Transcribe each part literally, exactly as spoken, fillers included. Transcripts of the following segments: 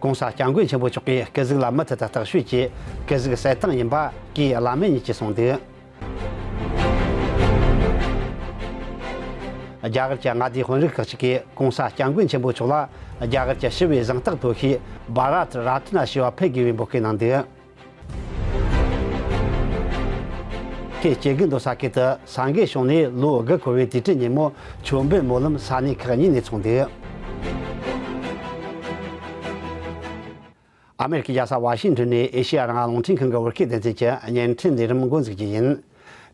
༸གོང་ས་༸སྐྱབས་མགོན་ཆེན་པོ་མཆོག་གིས་སྐུ་གཟུགས་ལ་མུ་མཐུད་དུ་བརྟག་དཔྱད་ཀྱིས་སྐུ་གཟུགས་གསལ་ཐང་ཡིན་པ་སྐུའི་བླ་སྨན་གཉིས་ཀྱིས་གསུངས་འདུག་རྒྱ་གར་གྱི་མངའ་སྡེའི་དཔོན་རིགས་ཁག་ཅིག་གིས་༸གོང་ས་༸སྐྱབས་མགོན་ཆེན་པོ་མཆོག་ལ་རྒྱ་གར་གྱི་ཞི་བའི་གཟེངས་རྟགས་ཐོབ་ཤེས་བྷ་ར་ཐི་ར་ཐི་ན་ཞེས་པ་ཕུལ་དགོས་པའི་འབོད་སྐུལ་གནང་འདུག་ཁོས་སྐྱེ་རྒུ་མདོ་ས་ཁུལ་དུ་ས་འགུལ་བྱུང་ནས་ལོ་དགུ་འཁོར་བའི་དུས་དྲན་ཉིན་མོ་མཆོད་འབུལ་སྨོན་ལམ་ས་གནས་ཁག་གཉིས་ནས་འཚོགས་འདུག་ཨ་མེ་རི་ཁའི་རྒྱལ་ས་ཝ་ཤིང་ཏོན་ནས་ཨེ་ཤེ་ཡ་རང་དབང་རླུང་འཕྲིན་ཁང་གི་བོད་སྐད་སྡེ་ཚན་གྱི་བརྙན་འཕྲིན་ལས་རིམ་འགོ་འཛུགས་རྒྱུ་ཡིན།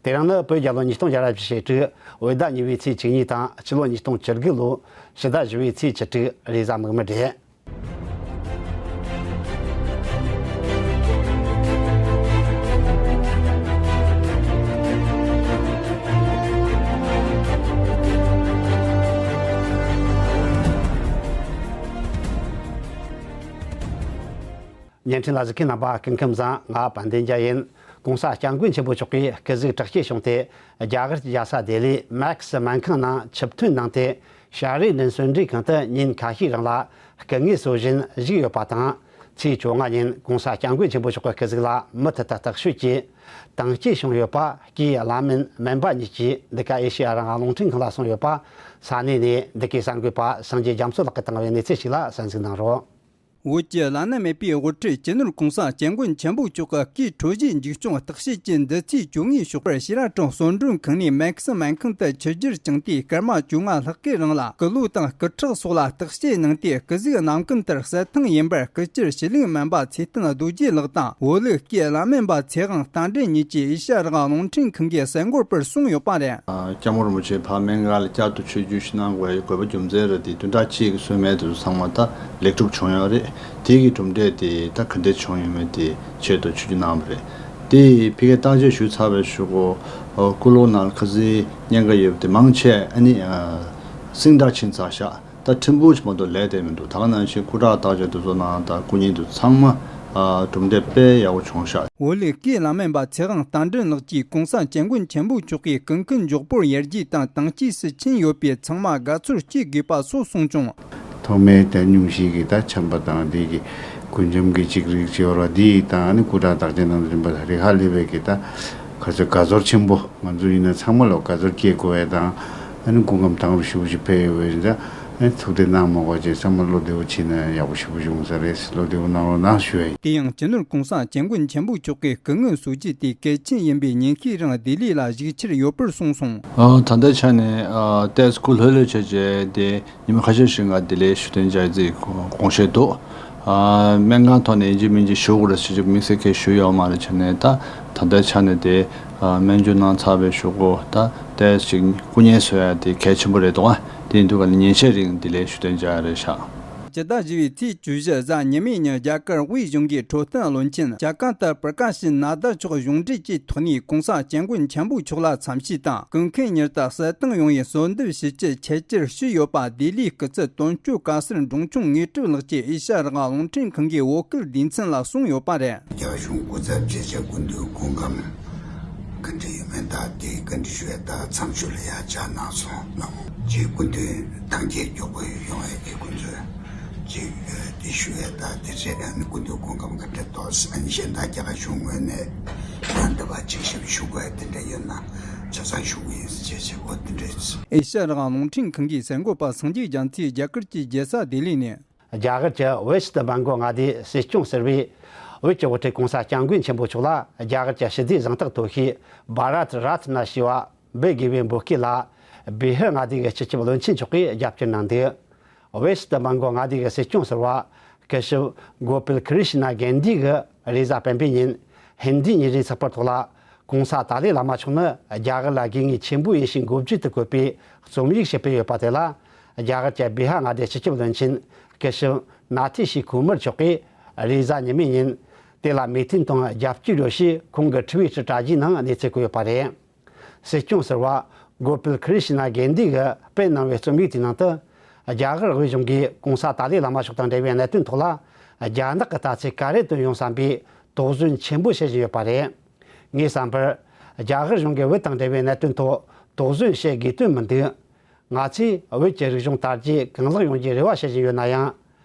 དེ་རིང་ནི་བོད་རྒྱལ་ལོ་ཉིས་སྟོང་བརྒྱ་ར་བཞི་བཅུ་ཞེ་དྲུག་བོད་ཟླ་གཉིས་པའི་ཚེས་བཅུ་གཉིས་དང་ཕྱི་ལོ་ཉིས་སྟོང་བཅུ་དགུ་ལོ་ཕྱི་ཟླ་བཞི་པའི་ཚེས་བཅུ་དྲུག་རེས་གཟའ་མིག་དམར་རེད། བརྙན་འཕྲིན་ལ་གཟིགས་མཁན་རྣམ་པ་སྐུ་ཁམས་བཟང་། ང་དཔལ་ལྡན་རྒྱལ་ཡིན། ༸གོང་ས་༸སྐྱབས་མགོན་ཆེན་པོ་མཆོག་གིས་སྐུ་གཟུགས་དྲག་སྐྱེད་བྱུང་སྟེ། རྒྱ་གར་གྱི་རྒྱལ་ས་ལྡི་ལིའི་མེག་སི་སྨན་ཁང་ནང་ཆིབས་ཐོན་གནང་སྟེ། ཤ་རུའི་ནན་གསོས་འབྲས་ཁང་དུ་ཉིན་ཁ་ཤས་རིང་ལ་སྐུ་ངལ་གསོ་བཞིན་བཞུགས་ཡོད་པ་དང་། ཚེས་བཅོ་ལྔ་ཉིན་༸གོང་ས་༸སྐྱབས་མགོན་ཆེན་པོ་མཆོག་གི་སྐུ་གཟུགས་ལ་མུ་མཐུད་དུ་བརྟག་དཔྱད་ཀྱིས། དྭངས་སྐྱེད་བྱུང་ཡོད་པ་སྐུའི་བླ་སྨན་སྨན་པ་གཉིས་ཀྱིས་འདི་ག་ཨེ་ཤེ་ཡ་རང་དབང་རླུང་འཕྲིན་ཁང་ལ་གསུངས་ཡོད་པ་ས་གནས་ནས་འདི་གའི་གསར་འགོད་པ་སངས་རྒྱས་རྒྱ་མཚོ་ལགས་ཀྱིས་བཏང་བའི་གནས་ཚུལ་ཞིག་ལ་གསན་གཟིགས་གནང་རོགས། བོད་ཀྱི་བླ་ན་མེད་པའི་དབུ་ཁྲིད་སྤྱི་ནོར་༸གོང་ས་༸སྐྱབས་མགོན་ཆེན་པོ་མཆོག་གི་སྐུའི་འཕྲོད་བཞེས་མཇུག་སྐྱོང་བརྟག་དཔྱད་ཀྱི་འདི་ཚེས་བཅོ་ལྔའི་ཞོགས་པར་ཤེས་རབ་གྲོང་གསོལ་མགྲོན་ཁང་ནས་མེག་སི་སྨན་ཁང་དུ་ཆིབས་བསྒྱུར་བསྐྱངས་ཏེ། སྐར་མ་བཅོ་ལྔ་ལྷག་གི་རིང་ལ་སྐུ་ལུས་དང་སྐུ་ཁྲག་སོགས་ལ་བརྟག་དཔྱད་གནང་སྟེ། སྐུ་གཟུགས་གནམ་གང་ལྟར་གསལ་ཐང་ཡིན་པར་སྐུ་བཅར་ཞི་ལིང་སྨན་པ་ཚེ་བརྟན་རྡོ་རྗེ་ལགས་དང་། བོད་ལུགས་སྐུའི་བླ་སྨན་པ་ཚེ་དབང་རྟ་མགྲིན་གཉིས་ཀྱིས་ཨེ་ཤ་ཡ་རང་དབང་རླུང་འཕྲིན་ཁང་གི་གསར་འགོད་པར་གསུངས་ཡོད་པ་རེད། སྐྱབས་མགོན་རིན་པོ་ཆེ་ཕར་སྨན་ཁང་ལ་བསྐྱར་དུ་ཆིབས་བསྒྱུར་ཞིག་གནང་དགོས་པའི་དགོས་པ་རྒྱུ་མཚན་རེད་དེ། བདུན་ཕྲག་གཅིག་གི་ཟླ་མཇུག་ཚང་མ་ད་ལེགས་གྲུབ་བྱུང་ཡོད་རེད། དེ་གི་གྲུབ་འབྲས་དེ་ད་ག་འདྲ་བྱུང་ཡོད་མེད་དེ་ཆེད་དུ་ཆིབས་བསྒྱུར་གནང་བ་རེད། དེ་ཕ་གིར་བརྟག་དཔྱད་ཞུས་ཚར་བའི་གཞུག་གུ་སྐུ་ལུས་ནང་ལ་ཁ་སང་ཉེན་ཁ་ཡོད་པ་དེ་མང་ཆེ་ཨ་ནི་སིང་དྲག་ཕྱིན་ཚར་ཤག་ད་ཕྲན་བུ་ཞིག་མ་གཏོགས་ལས་བསྡད་མི་འདུག་ད་ག་ནང་བཞིན་སྐུ་དྲག་བརྟག་དཔྱད་དེ་ཚོ་ནང་ད་སྐུ་ཉིད་དུ་ཚང་མ་གྲུབ་འབྲས་དཔེ་ཡག་པོ་བྱུང་ཤག་བོད་ལུགས་སྐུའི་བླ་སྨན་པ་ཚེ་དབང་རྟ་མགྲིན་ལགས་ཀྱིས་༸གོང་ས་༸སྐྱབས་མགོན་ཆེན་པོ་མཆོག་གིས་སྐུ་མཁྱེན་མགྱོགས་པོར་ཡར་རྒྱས་དང་དྭངས་སྐྱེད་སུ་ཕྱིན་ཡོད་པས་ཚང་མ་དགའ་ཚོར་སྐྱེ་དགོས་པ་སོགས་གསུངས་བྱུང་། ཐོག་མའི་དེ་སྙུང་གཞི་གི་ད་ཆམ་པ་དང་འདི་གི་རྒུན་འབྲུམ་གྱི་ཅིག་རིགས་བྱེད་པ་འདི་དང་ཨ་ནི་སྐུ་དྲག་བརྟག་དཔྱད་གནང་རིམ་པ་རེ་ཁ་སླེབས་པའི་གི་ད་ག་ཚོད་དགའ་ཚོར་ཆེན་པོ་ང་ཚོ་ཡིན་ན་ཚང་མ་ལ་དགའ་ཚོར་སྐྱེ་དགོས་པའི་དང་ཨ་ནི་སྐུ་ཁམས་དྭངས་རུ་ཞེ་པོ་ཞིག་འཕེལ་ཡོད་པའི་ད་ཨ་ནི་ཐུགས་དེ་གནང་མ་དགོས་ཅེས་བསམ་བློ་བདེ་བོ་བྱས་ན་ཡག་པོ་ཞེ་པོ་བྱུང་ས་རེད། བློ་བདེ་བོ་གནང་རོགས་གནང་ཞུ་ཡ་ཡིན། དེ་ཡང་སྤྱི་ནོར་༸གོང་ས་༸སྐྱབས་མགོན་ཆེན་པོ་མཆོག་གིས་སྐུ་ངལ་གསོ་རྒྱུ་དེ་གལ་ཆེན་ཡིན་པས་ཉིན་ཤས་རིང་ལྡི་ལི་ལ་བཞུགས་འཆར་ཡོད་པར་གསུངས་སོང་། ཨ། ད་ལྟའི་ཆ་ནས་ཨ་ཏོག་ཙམ་སྐུ་ལྷོད་ལྷོད་བྱས་རྗེས་དེ། ཉི་མ་ཁ་ཤས་ཤིག་ང་ལྡི་ལིར་བཞུགས་གདན་འཇགས་རྩིས་དགོངས་བཞེས་འདུག་ཨ། སྨན་ཁང་ཐོག་ནས་ཡིན་གཅིག་མིན་གཅིག་བཞུགས་དགོས་རེད་ཟེར་གྱི་དམིགས་བསལ་གང་ཞུས་ཡོད་མ་རེད། བྱས་ནས་ད་ད་ལྟའི་ཆ་ནས་དེ་ཨ་སྨན་བཅོས་གནང་ཚར་བའི་གཞུག་གུ་ད་ཏོག་ཙམ་སྐུ་ངལ་གསོ་ཡ་དེ་གལ་ཆེན་པོ་རེད་འདུག་ཨ། དེ་ཡིན་དུས་ག་ལ་ཉིན་ཤས་རིང་ལྡི་ལིར་བཞུགས་གདན་འཇགས་ཡ་རེད་ཤག་སྤྱི་ཟླ་བཞི་པའི་ཚེས་བཅུ་བཞི་གཟའ་ཉི་མའི་ཉིན་རྒྱ་གར་དབུས་གཞུང་གི་འཕྲོད་བསྟེན་བློན་ཆེན་ཇ་ཀར་ཏ་པྲ་ཀ་ཤི་ནཱ་ད་མཆོག་གཞུང་འབྲེལ་གྱི་ཐོག་ནས་༸གོང་ས་༸སྐྱབས་མགོན་ཆེན་པོ་མཆོག་ལ་འཚམས་ཞུས་དང་། སྐུ་མཁྱེན་མྱུར་དུ་གསལ་ཐང་ཡོང་བའི་གསོལ་འདེབས་ཞུ་རྒྱུ་ཆེད་བཅར་ཞུས་ཡོད་པ་ལྡི་ལིའི་སྐུ་ཚབ་དོན་གཅོད་བཀའ་ཟུར་འབྲོང་ཆུང་དངོས་གྲུབ་ལགས་ཀྱིས་ཨེ་ཤ་ཡ་རང་དབང་རླུང་འཕྲིན་ཁང་གི་བོད་སྐད་སྡེ་ཚན་ལ་གསུངས་ཡོད་པ་རེད། རྒྱ་གཞུང་སྐུ་ཚབ་བཅས་ཀྱི་སྐུ་མདུན་སྐུ་ཁམས་ག་འདྲ་ཡོད་མེད་དང་དེའི་བཀའ་འདྲི་ཞུ་ཡ་དང་འཚམས་ཞུ་ལ་ཡ་བཅར་གནང་སོང་ལགས། ཅིག་སྐུ་མདུན་དྭངས་སྐྱེད་མགྱོགས་པོ་ཡོང་ཡ་གི་སྐུ་མདུན་ཅིག་དེ་ཞུ་ཡ་དང་དེ་བྱས་ཨ་ནི་སྐུ་མདུན་སྐུ་ཁམས་ག་འདྲ་ཏོག་ཙམ་ཨ་ནི་གཞན་དག་རྒྱ་གར་གཞུང་ངོས་ནས་ཡང་འདི་བ་ཅིག་ཞིབ་ཞུ་དགོས་ཡ་དེ་འདྲ་ཡོད་ན་ཆ་ཚང་ཞུ་གི་ཡིན་ཟེར་བྱས་བྱས་འོ་དེ་འདྲ་ཡིན། ཨེ་ཤ་ཡ་རང་དབང་རླུང་འཕྲིན་ཁང་གི་གསར་འགོད་པ་སངས་རྒྱས་རྒྱ་མཚོས་རྒྱ་གར་གྱི་རྒྱལ་ས་ལྡི་ལི་ནས། རྒྱ་གར་གྱི་ཝེ་སི་ཏི་བྷེང་གོལ་མངའ་སྡེའི་སྲིད་སྐྱོང་ཟུར་པས་བོད་ཀྱི་དབུ་ཁྲིད་༸གོང་ས་༸སྐྱབས་མགོན་ཆེན་པོ་མཆོག་ལ་རྒྱ་གར་གྱི་ཞི་བདེའི་གཟེངས་རྟགས་ཐོབ་ཤེས་བྷ་ར་ཐི་ར་ཐི་ན་ཞེས་པ་འབུལ་དགོས་པའི་འབོད་སྐུལ་ལ་བི་ཧར་མངའ་སྡེ་གི་སྤྱི་ཁྱབ་བློན་ཆེན་མཆོག་གིས་རྒྱབ་སྐྱོར་གནང་འདུག་ཝེ་སི་ཏི་བྷེང་གོལ་མངའ་སྡེ་གི་སྲིད་སྐྱོང་ཟུར་པ་སྐུ་ཞབས་གོ་པལ་ཀྲི་ཤི་ན་གན་དྷི་གིས་རེས་གཟའ་སྤེན་པའི་ཉིན་ཧིན་དིའི་ཉིན་རེའི་ཚགས་པར་ཐོག་ལ། ༸གོང་ས་ཏཱ་ལའི་བླ་མ་མཆོག་ནི་རྒྱ་གར་ལ་དགོས་ངེས་ཆེན་པོ་ཡིན་ཞེས་མགོ་བརྗོད་དུ་བཀོད་པའི་རྩོམ་ཡིག་ཞིག་སྤེལ་ཡོད་པ་དེ་ལ། རྒྱ་གར་གྱི་བི་ཧར་མངའ་སྡེའི་སྤྱི་ཁྱབ་བློན་ཆེན་སྐུ་ཞབས་ནཱ་ཐི་ཤི་ཁུ་མར་མཆོག་གིས་རེས་གཟའ་ཉི་མའི་ཉིན་དེ་ལ་མོས་མཐུན་དང་རྒྱབ་སྐྱོར་ཡོད་ཞེས་ཁོང་གི་ཊི་ཝི་ཊར་དྲ་རྒྱའི་ནང་གནས་ཚུལ་བཀོད་ཡོད་པ་རེད། སྲིད་སྐྱོང་ཟུར་པ་གོ་པལ་ཀྲི་ཤི་ན་གན་དྷི་གིས་སྤེལ་གནང་བའི་རྩོམ་ཡིག་དེའི་ནང་དུ། རྒྱ་གར་དབུས་གཞུང་གིས་༸གོང་ས་ཏཱ་ལའི་བླ་མ་མཆོག་དང་འབྲེལ་བའི་གནད་དོན་ཐོག་ལ། རྒྱ་ནག་གི་ལྟ་ཚུལ་ག་རེ་བཏོན་ཡོང་བསམ་པའི་དོགས་ཟོན་ཆེན་པོ་བྱེད་བཞིན་ཡོད་པ་རེད། ངའི་བསམ་པར། རྒྱ་གར་གཞུང་གིས་བོད་དང་འབྲེལ་བའི་གནད་དོན་ཐོག་དོགས་ཟོན་བྱེད་དགོས་དོན་མི་འདུག་ང་ཚོས་བོད་ཀྱི་རིག་གཞུང་དར་རྒྱས་གང་ལེགས་ཡོང་རྒྱུའི་རེ་བ་བྱེད་བཞིན་ཡོད་ན་ཡང་།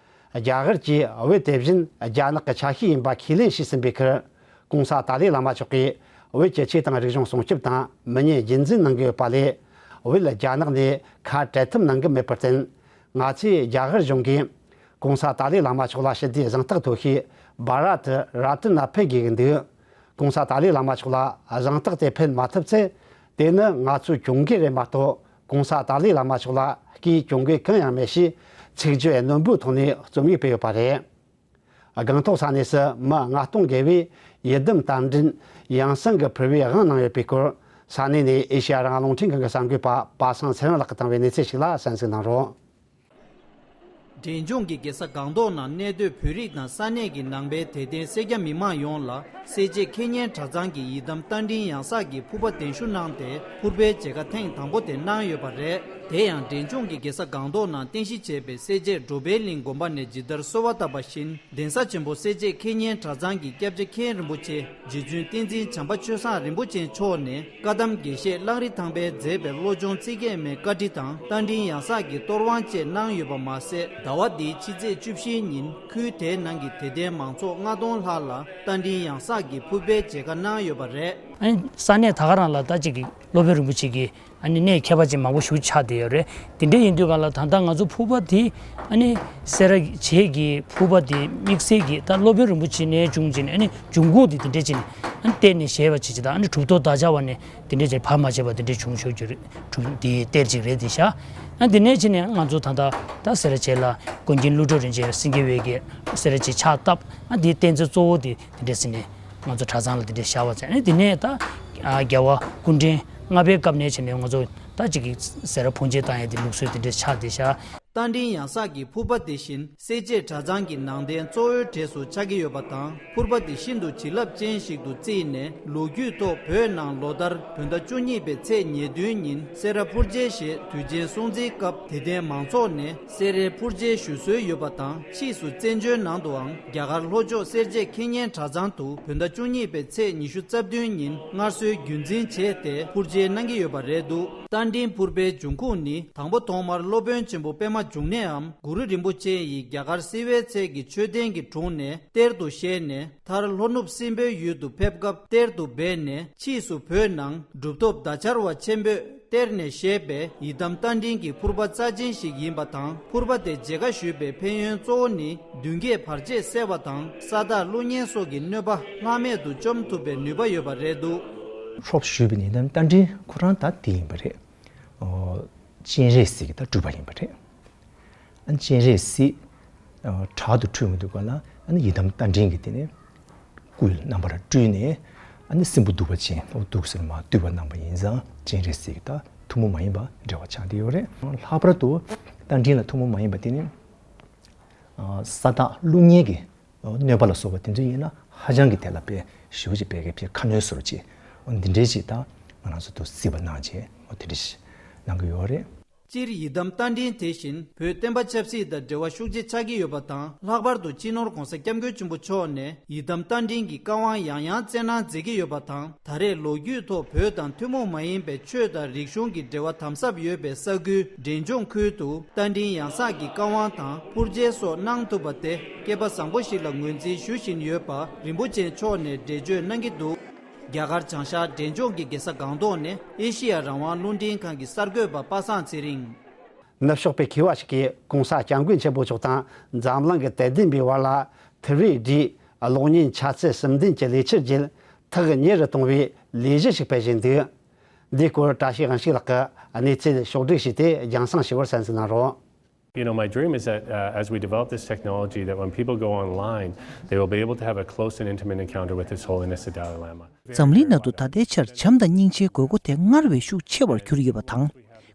རྒྱ་གར་གྱིས་བོད་དེ་བཞིན་རྒྱ་ནག་གི་ཆ་ཤས་ཡིན་པ་ཁས་ལེན་བྱས་ཟིན་པའི་ཁར། ྋགོང་ས་ཏཱ་ལའི་བླ་མ་མཆོག་གིས་བོད་ཀྱི་ཆོས་དང་རིག་གཞུང་སྲུང་སྐྱོབ་དང་མི་ཉམས་རྒྱུན་འཛིན་གནང་གི་ཡོད་པ་ལས། བོད་རྒྱ་ནག་ནས་ཁ་བྲལ་ཐབས་གནང་གི་མེད་པར་བརྟེན། ང་ཚོས་རྒྱ་གར་གཞུང་གིས་ྋགོང་ས་ཏཱ་ལའི་བླ་མ་མཆོག་ལ་ཞི་བདེའི་གཟེངས་རྟགས་ཐོབ་ཤེས་བྷ་ར་ཏི་ར་ཏི་ན་ཕུལ་དགོས་ཀྱི་འདུག ྋགོང་ས་ཏཱ་ལའི་བླ་མ་མཆོག་ལ་གཟེངས་རྟགས་དེ་ཕུལ་མ་ཐུབ་ཚེ། དེ་ནི་ང་ཚོའི་གྱོང་གུན་རེད་མ་གཏོགས། ྋགོང་ས་ཏཱ་ལའི་བླ་མ་མཆོག་ལ་སྐུའི་གྱོང་གུན་གང་ཡང་མེད་ཞེས་ཚིག་བརྗོད་རྣོན་པོའི་ཐོག་ནས་རྩོམ་ཡིག་སྤེལ་ཡོད་པ་རེད། སྒང་ཐོག་ས་གནས་སུ་མི་ལྔ་སྟོང་བརྒལ་བས་ཡི་དམ་རྟ་མགྲིན་ཡང་གསང་གི་ཕུར་པའི་དབང་གནང་ཡོད་པའི་སྐོར། ས་གནས་ནས་ཨེ་ཤེ་ཡ་རང་དབང་རླུང་འཕྲིན་ཁང་གི་གསར་འགོད་པ་པ་སངས་ཚེ་རིང་ལགས་ཀྱིས་བཏང་བའི་གནས་ཚུལ་ཞིག་ལ་གསན་གཟིགས་གནང་རོགས། འབྲས་ལྗོངས་ཀྱི་རྒྱལ་ས་སྒང་ཏོག་ནང་གནས་སྡོད་བོད་རིགས་དང་ས་གནས་ཀྱི་ནང་པའི་དད་ལྡན་སེར་སྐྱ་མི་མང་ཡོངས་ལ་སེར་བྱེས་ཁེ་གཉན་གྲྭ་ཚང་གི་ཡི་དམ་རྟ་མགྲིན་ཡང་གསང་གི་ཕུར་པ་གདན་ཞུ་གནང་སྟེ། ཕུར་པའི་མཇལ་ཁ་ཐེངས་དང་པོ་དེ་གནང་ཡོད་པ་རེད། དེ་ཡང་འབྲས་ལྗོངས་ཀྱི་རྒྱལ་ས་སྒང་ཏོག་ནང་རྟེན་གཞི་བྱས་པའི་སེར་བྱེས་འགྲོ་ཕན་གླིང་དགོན་པ་ནས་ཇི་ལྟར་གསོལ་བ་བཏབ་པ་བཞིན། གདན་ས་ཆེན་པོ་སེར་བྱེས་ཁེ་གཉན་གྲྭ་ཚང་གི་སྐྱབས་རྗེ་མཁན་རིན་པོ་ཆེ་རྗེ་བཙུན་བསྟན་འཛིན་བྱམས་པ་ཆོས་བཟང་རིན་པོ་ཆེ་མཆོག་ནས་བཀའ་གདམས་དགེ་བཤེས་གླང་རི་ཐང་པས་མཛད་པའི་བློ་སྦྱོང་ཚིག་བརྒྱད་མའི་བཀའ་ཁྲིད་དང་རྟ་མགྲིན་ཡང་གསང་གི་གཏོར་དབང་བཅས་གནང་ཡོད་པ་མ་ཟད། ཟླ་བ་འདིའི་ཕྱི་ཚེས་བཅུ་བཞིའི་ཉིན་ཁུལ་དེའི་ནང་གི་དད་ལྡན་མང་ཚོགས་ལྔ་སྟོང་ལྷག་ལ་རྟ་མགྲིན་ཡང་གསང་གི་ཕུར་པའི་མཇལ་ཁ་གནང་ཡོད་པ་རེད། ཨ་ནི་ས་གནས་ད་ག་རང་ལ་ད་ཅིག་གི་སློབ་དཔོན་རིན་པོ་ཆེ་གི་ཨ་ནི་གནས་ཁྱད་པར་ཅན་མང་པོ་ཞིག་ཆགས་བསྡད་ཡོད་རེད། དེ་འདྲ་ཡིན་དུས་ག་ལ་ད་ལྟ་ང་ཚོ་ཕུར་པ་དེ་ཨ་ནི་སེ་ར་བྱེས་ཀྱི་ཕུར་པ་དེ་དམིགས་བསལ་གྱི་ད་སློབ་དཔོན་རིན་པོ་ཆེ་ནས་བྱུང་བྱས་ནས་ཨ་ནི་འབྱུང་ཁུངས་དེ་དེ་འདྲ་བྱས་ནས་ཨ་ནི་གཏེར་ནས་བཞེས་པ་བྱས་བྱས་དང་ཨ་ནི་གྲུབ་ཐོབ་བདག་ཅག་པ་ནས་དེ་འདྲ་བྱས་ཕར་མ་བྱས་པ་དེ་འདྲ་བྱུང་ཆོག་རྒྱུ་རེད། གྲུབ་དེ་གཏེར་ཅིག་རེད་དེ་ཤག་ཨ་དེ་ནས་བྱས་ནས་ང་ཚོ་ད་ལྟ་ད་སེ་ར་བྱེས་ལ་ཀུན་མཁྱེན་ཀླུ་སྒྲུབ་རིན་ཆེན་སེང་གེ་འོད་ཀྱིས་སེ་ར་བྱེས་ཕྱག་བཏབ། ཨ་དེའི་རྟེན་རྫས་གཙོ་བོ་དེ་དེ་འདྲ་ཟེར་ནས། ང་ཚོ་གྲྭ་ཚང་ལ་དེ་འདྲས་བཞག་པ་ཙམ། ཨ་ནི་དེ་ནས་ད་རྒྱལ་བ་སྐུ་ཕྲེང་ལྔ་པའི་སྐབས་ནས་བྱས་ནས་ང་ཚོ་ད་ཅིག་གི་སེ་ར་ཕུང་མཇལ་བཏང་ཡས་དེ་ལུགས་སྲོལ་དེ་འདྲས་ཆགས་བསྡད་ཤག་རྟ་མགྲིན་ཡང་གསང་གི་ཕུར་པ་དེ་བཞིན་སེར་བྱེས་གྲྭ་ཚང་གི་ནང་རྟེན་གཙོ་བོའི་གྲས་སུ་ཆགས་ཀྱི་ཡོད་པ་དང་། ཕུར་པ་དེ་ཤིན་ཏུ་བྱིན་རླབས་ཅན་ཞིག་ཏུ་བརྩིས་ནས། ལོ་རྒྱུས་ཐོག་བོད་ནང་ལོ་ལྟར་བོད་ཟླ་བཅུ་གཉིས་པའི་ཚེས་ཉེར་བདུན་ཉིན་སེ་ར་ཕུར་མཇལ་ཞེས་དུས་ཆེན་སྲུང་བརྩིའི་སྐབས་དད་ལྡན་མང་ཚོགས་ནས་སེ་རའི་ཕུར་མཇལ་ཞུ་སྲོལ་ཡོད་པ་དང་། ཕྱིས་སུ་བཙན་བྱོལ་ནང་དུའང་རྒྱ་གར་ལྷོ་ཕྱོགས་སེར་བྱེས་ཁེ་གཉན་གྲྭ་ཚང་དུ་བོད་ཟླ་བཅུ་གཉིས་པའི་ཚེས་ཉི་ཤུ་རྩ་བདུན་ཉིན་སྔར་སྲོལ་རྒྱུན་འཛིན་བྱས་ཏེ་ཕུར་མཇལ་གནང་གི་ཡོད་པ་རེད་འདུག་རྟ་མགྲིན་ཕུར་པའི་འབྱུང་ཁུངས་ནི། དང་པོ་ཐོག་མར་སློབ་དཔོན་ཆེན་པོ་པད་མ་འབྱུང་གནས་འམ་གུ་རུ་རིན་པོ་ཆེ་ཡིས་རྒྱ་གར་བསིལ་བའི་ཚལ་གྱི་མཆོད་རྟེན་གྱི་དྲུང་ནས་གཏེར་དུ་བཞེས་ནས། མཐར་ལྷོ་ནུབ་སྲིན་པོའི་ཡུལ་དུ་ཕེབས་སྐབས་གཏེར་དུ་སྦས་ནས། ཕྱིས་སུ་བོད་ནང་གྲུབ་ཐོབ་བདག་ཆར་བ་ཆེན་པོས་གཏེར་ནས་བཞེས་པའི་ཡི་དམ་རྟ་མགྲིན་གྱི་ཕུར་པ་རྩ་ཆེན་ཞིག་ཡིན་པ་དང་། ཕུར་པ་དེ་མཇལ་ཁ་ཞུས་པའི་ཕན་ཡོན་གཙོ་བོ་ནི། མདུན་བསྐྱེད་བར་ཆད་སེལ་བ་དང་། ས་བདག་ཀླུ་གཉན་སོགས་ཀྱི་གནོད་པ་བླ་མེད་དུ་བཅོམ་ཐུབ་པའི་ནུས་པ་ཡོད་པ་རེད་འདུག་ཕུར་པ་ཞུས་པའི་ཡི་དམ་རྟ་མགྲིན་ཁོ་རང་ད་དེ་ཡིན་པ་རེད། ཨོ། སྤྱན་རས་གཟིགས་ཀྱི་ད་སྤྲུལ་པ་ཡིན་པ་རེད། ཨ་ནི་སྤྱན་རས་གཟིགས་ཨ་དྲག་ཏུ་འཁྲུངས་མི་འདུག་ག་ལ། ཨ་ནི་ཡི་དམ་རྟ་མགྲིན་གྱིས་དེ་ནས་སྐུའི་རྣམ་པར་སྤྲུལ་ནས། ཨ་ནི་སྲིན་པོ་གདུག་པ་ཅན་འོ་གདུགས་ཟེར་མ་བཏུལ་བ་གནང་པ་ཡིན་ཙང་སྤྱན་རས་གཟིགས་ཀྱི་ད་ཐུན་མོང་མ་ཡིན་པ་འབྲེལ་བ་ཆགས་བསྡད་ཡོད་རེད། ལྷག་པར་དུ་རྟ་མགྲིན་ལ་ཐུན་མོང་མ་ཡིན་པ་དེ་ནི་ཨ་ས་བདག་ཀླུ་གཉན་གྱི་གནོད་པ་ལ་སོགས་པ་དེ་ཚོ་ཡིན་ན་ཧ་ཅང་གི་དེ་ལ་དཔེ་ཞེ་པོ་ཅིག་དཔེ་གལ་ཕྱིར་ཁ་གནོན་བཟོ་འདྲ་ཅིག་འོ་འདི་འདྲའི་ཅིག་ད་ང་རང་ཚོ་དུ་གཟིགས་པ་གནང་བྱས་འོ་དེ་འདྲ་ཞིག་གནང་གི་ཡོད་རེད། སྤྱིར་ཡི་དམ་རྟ་མགྲིན་དེ་བཞིན་བོད་བསྟན་པ་ཆབ་སྲིད་དང་འབྲེལ་བ་ཤུགས་ཆེ་ཆགས་ཀྱི་ཡོད་པ་དང་། ལྷག་པར་དུ་སྤྱི་ནོར་༧གོང་ས་༧སྐྱབས་མགོན་ཆེན་པོ་མཆོག་ནས་ཡི་དམ་རྟ་མགྲིན་གྱི་བཀའ་དབང་ཡང་ཡང་སྩལ་གནང་མཛད་ཀྱི་ཡོད་པ་དང་། ད་རེས་ལོ་རྒྱུས་ཐོག་བོད་དང་ཐུན་མོང་མ་ཡིན་པའི་ཆོས་དང་རིག་གཞུང་གི་འབྲེལ་བ་དམ་ཟབ་ཡོད་པའི་ས་ཁུལ་འབྲས་ལྗོངས་ཁུལ་དུ་རྟ་མགྲིན་ཡང་གསང་གི་བཀའ་དབང་དང་ཕུར་མཇལ་སོགས་གནང་ཐུབ་པ་དེ་སྐལ་པ་བཟང་པོ་ཞིག་ལ་ངོས་འཛིན་ཞུ་བཞིན་ཡོད་པ་རིན་པོ་ཆེ་མཆོག་ནས་འགྲེལ་བརྗོད་གནང་གི་འདུག་རྒྱ་གར་བྱང་ཤར་འབྲས་ལྗོངས་ཀྱི་རྒྱལ་ས་སྒང་ཏོག་ནས་ཨེ་ཤེ་ཡ་རང་དབང་རླུང་འཕྲིན་ཁང་གི་གསར་འགོད་པ་པ་སངས་ཚེ་རིང་། ནུབ་ཕྱོགས་པའི་མཁས་པ་ཞིག་གིས་༧གོང་ས་༧སྐྱབས་མགོན་ཆེན་པོ་མཆོག་དང་འཛམ་གླིང་གི་དད་ལྡན་པའི་བར་ལ་ཐུབ་རེས་བསྒྲིགས། གློག་བརྙན་ཆ་ཚད་གསུམ་ལྡན་གྱི་ལས་འཆར་བརྒྱུད་ཐག་ཉེ་རུ་གཏོང་བའི་ལས་གཞི་ཞིག་སྤེལ་བཞིན་འདུག་འདིའི་སྐོར་བཀྲ་ཤིས་དབང་ཕྱུག་ལགས་ཀྱིས་གནས་ཚུལ་ཕྱོགས་བསྒྲིགས་བྱས་ཏེ་རྒྱང་སྲིང་ཞུ་བར་གསན་གཟིགས་གནང་རོགས། You know, my dream is that uh, as we develop this technology, that when people go online, they will be able to have a close and intimate encounter with His Holiness the Dalai Lama. འཛམ་གླིང་ནང་དུ་ད་ལྟའི་ཆར་བྱམས་དང་སྙིང་རྗེའི་དགོས་མཁོ་དེ་སྔར་བས་ཤུགས་ཆེ་བར་གྱུར་ཡོད་པ་དང་།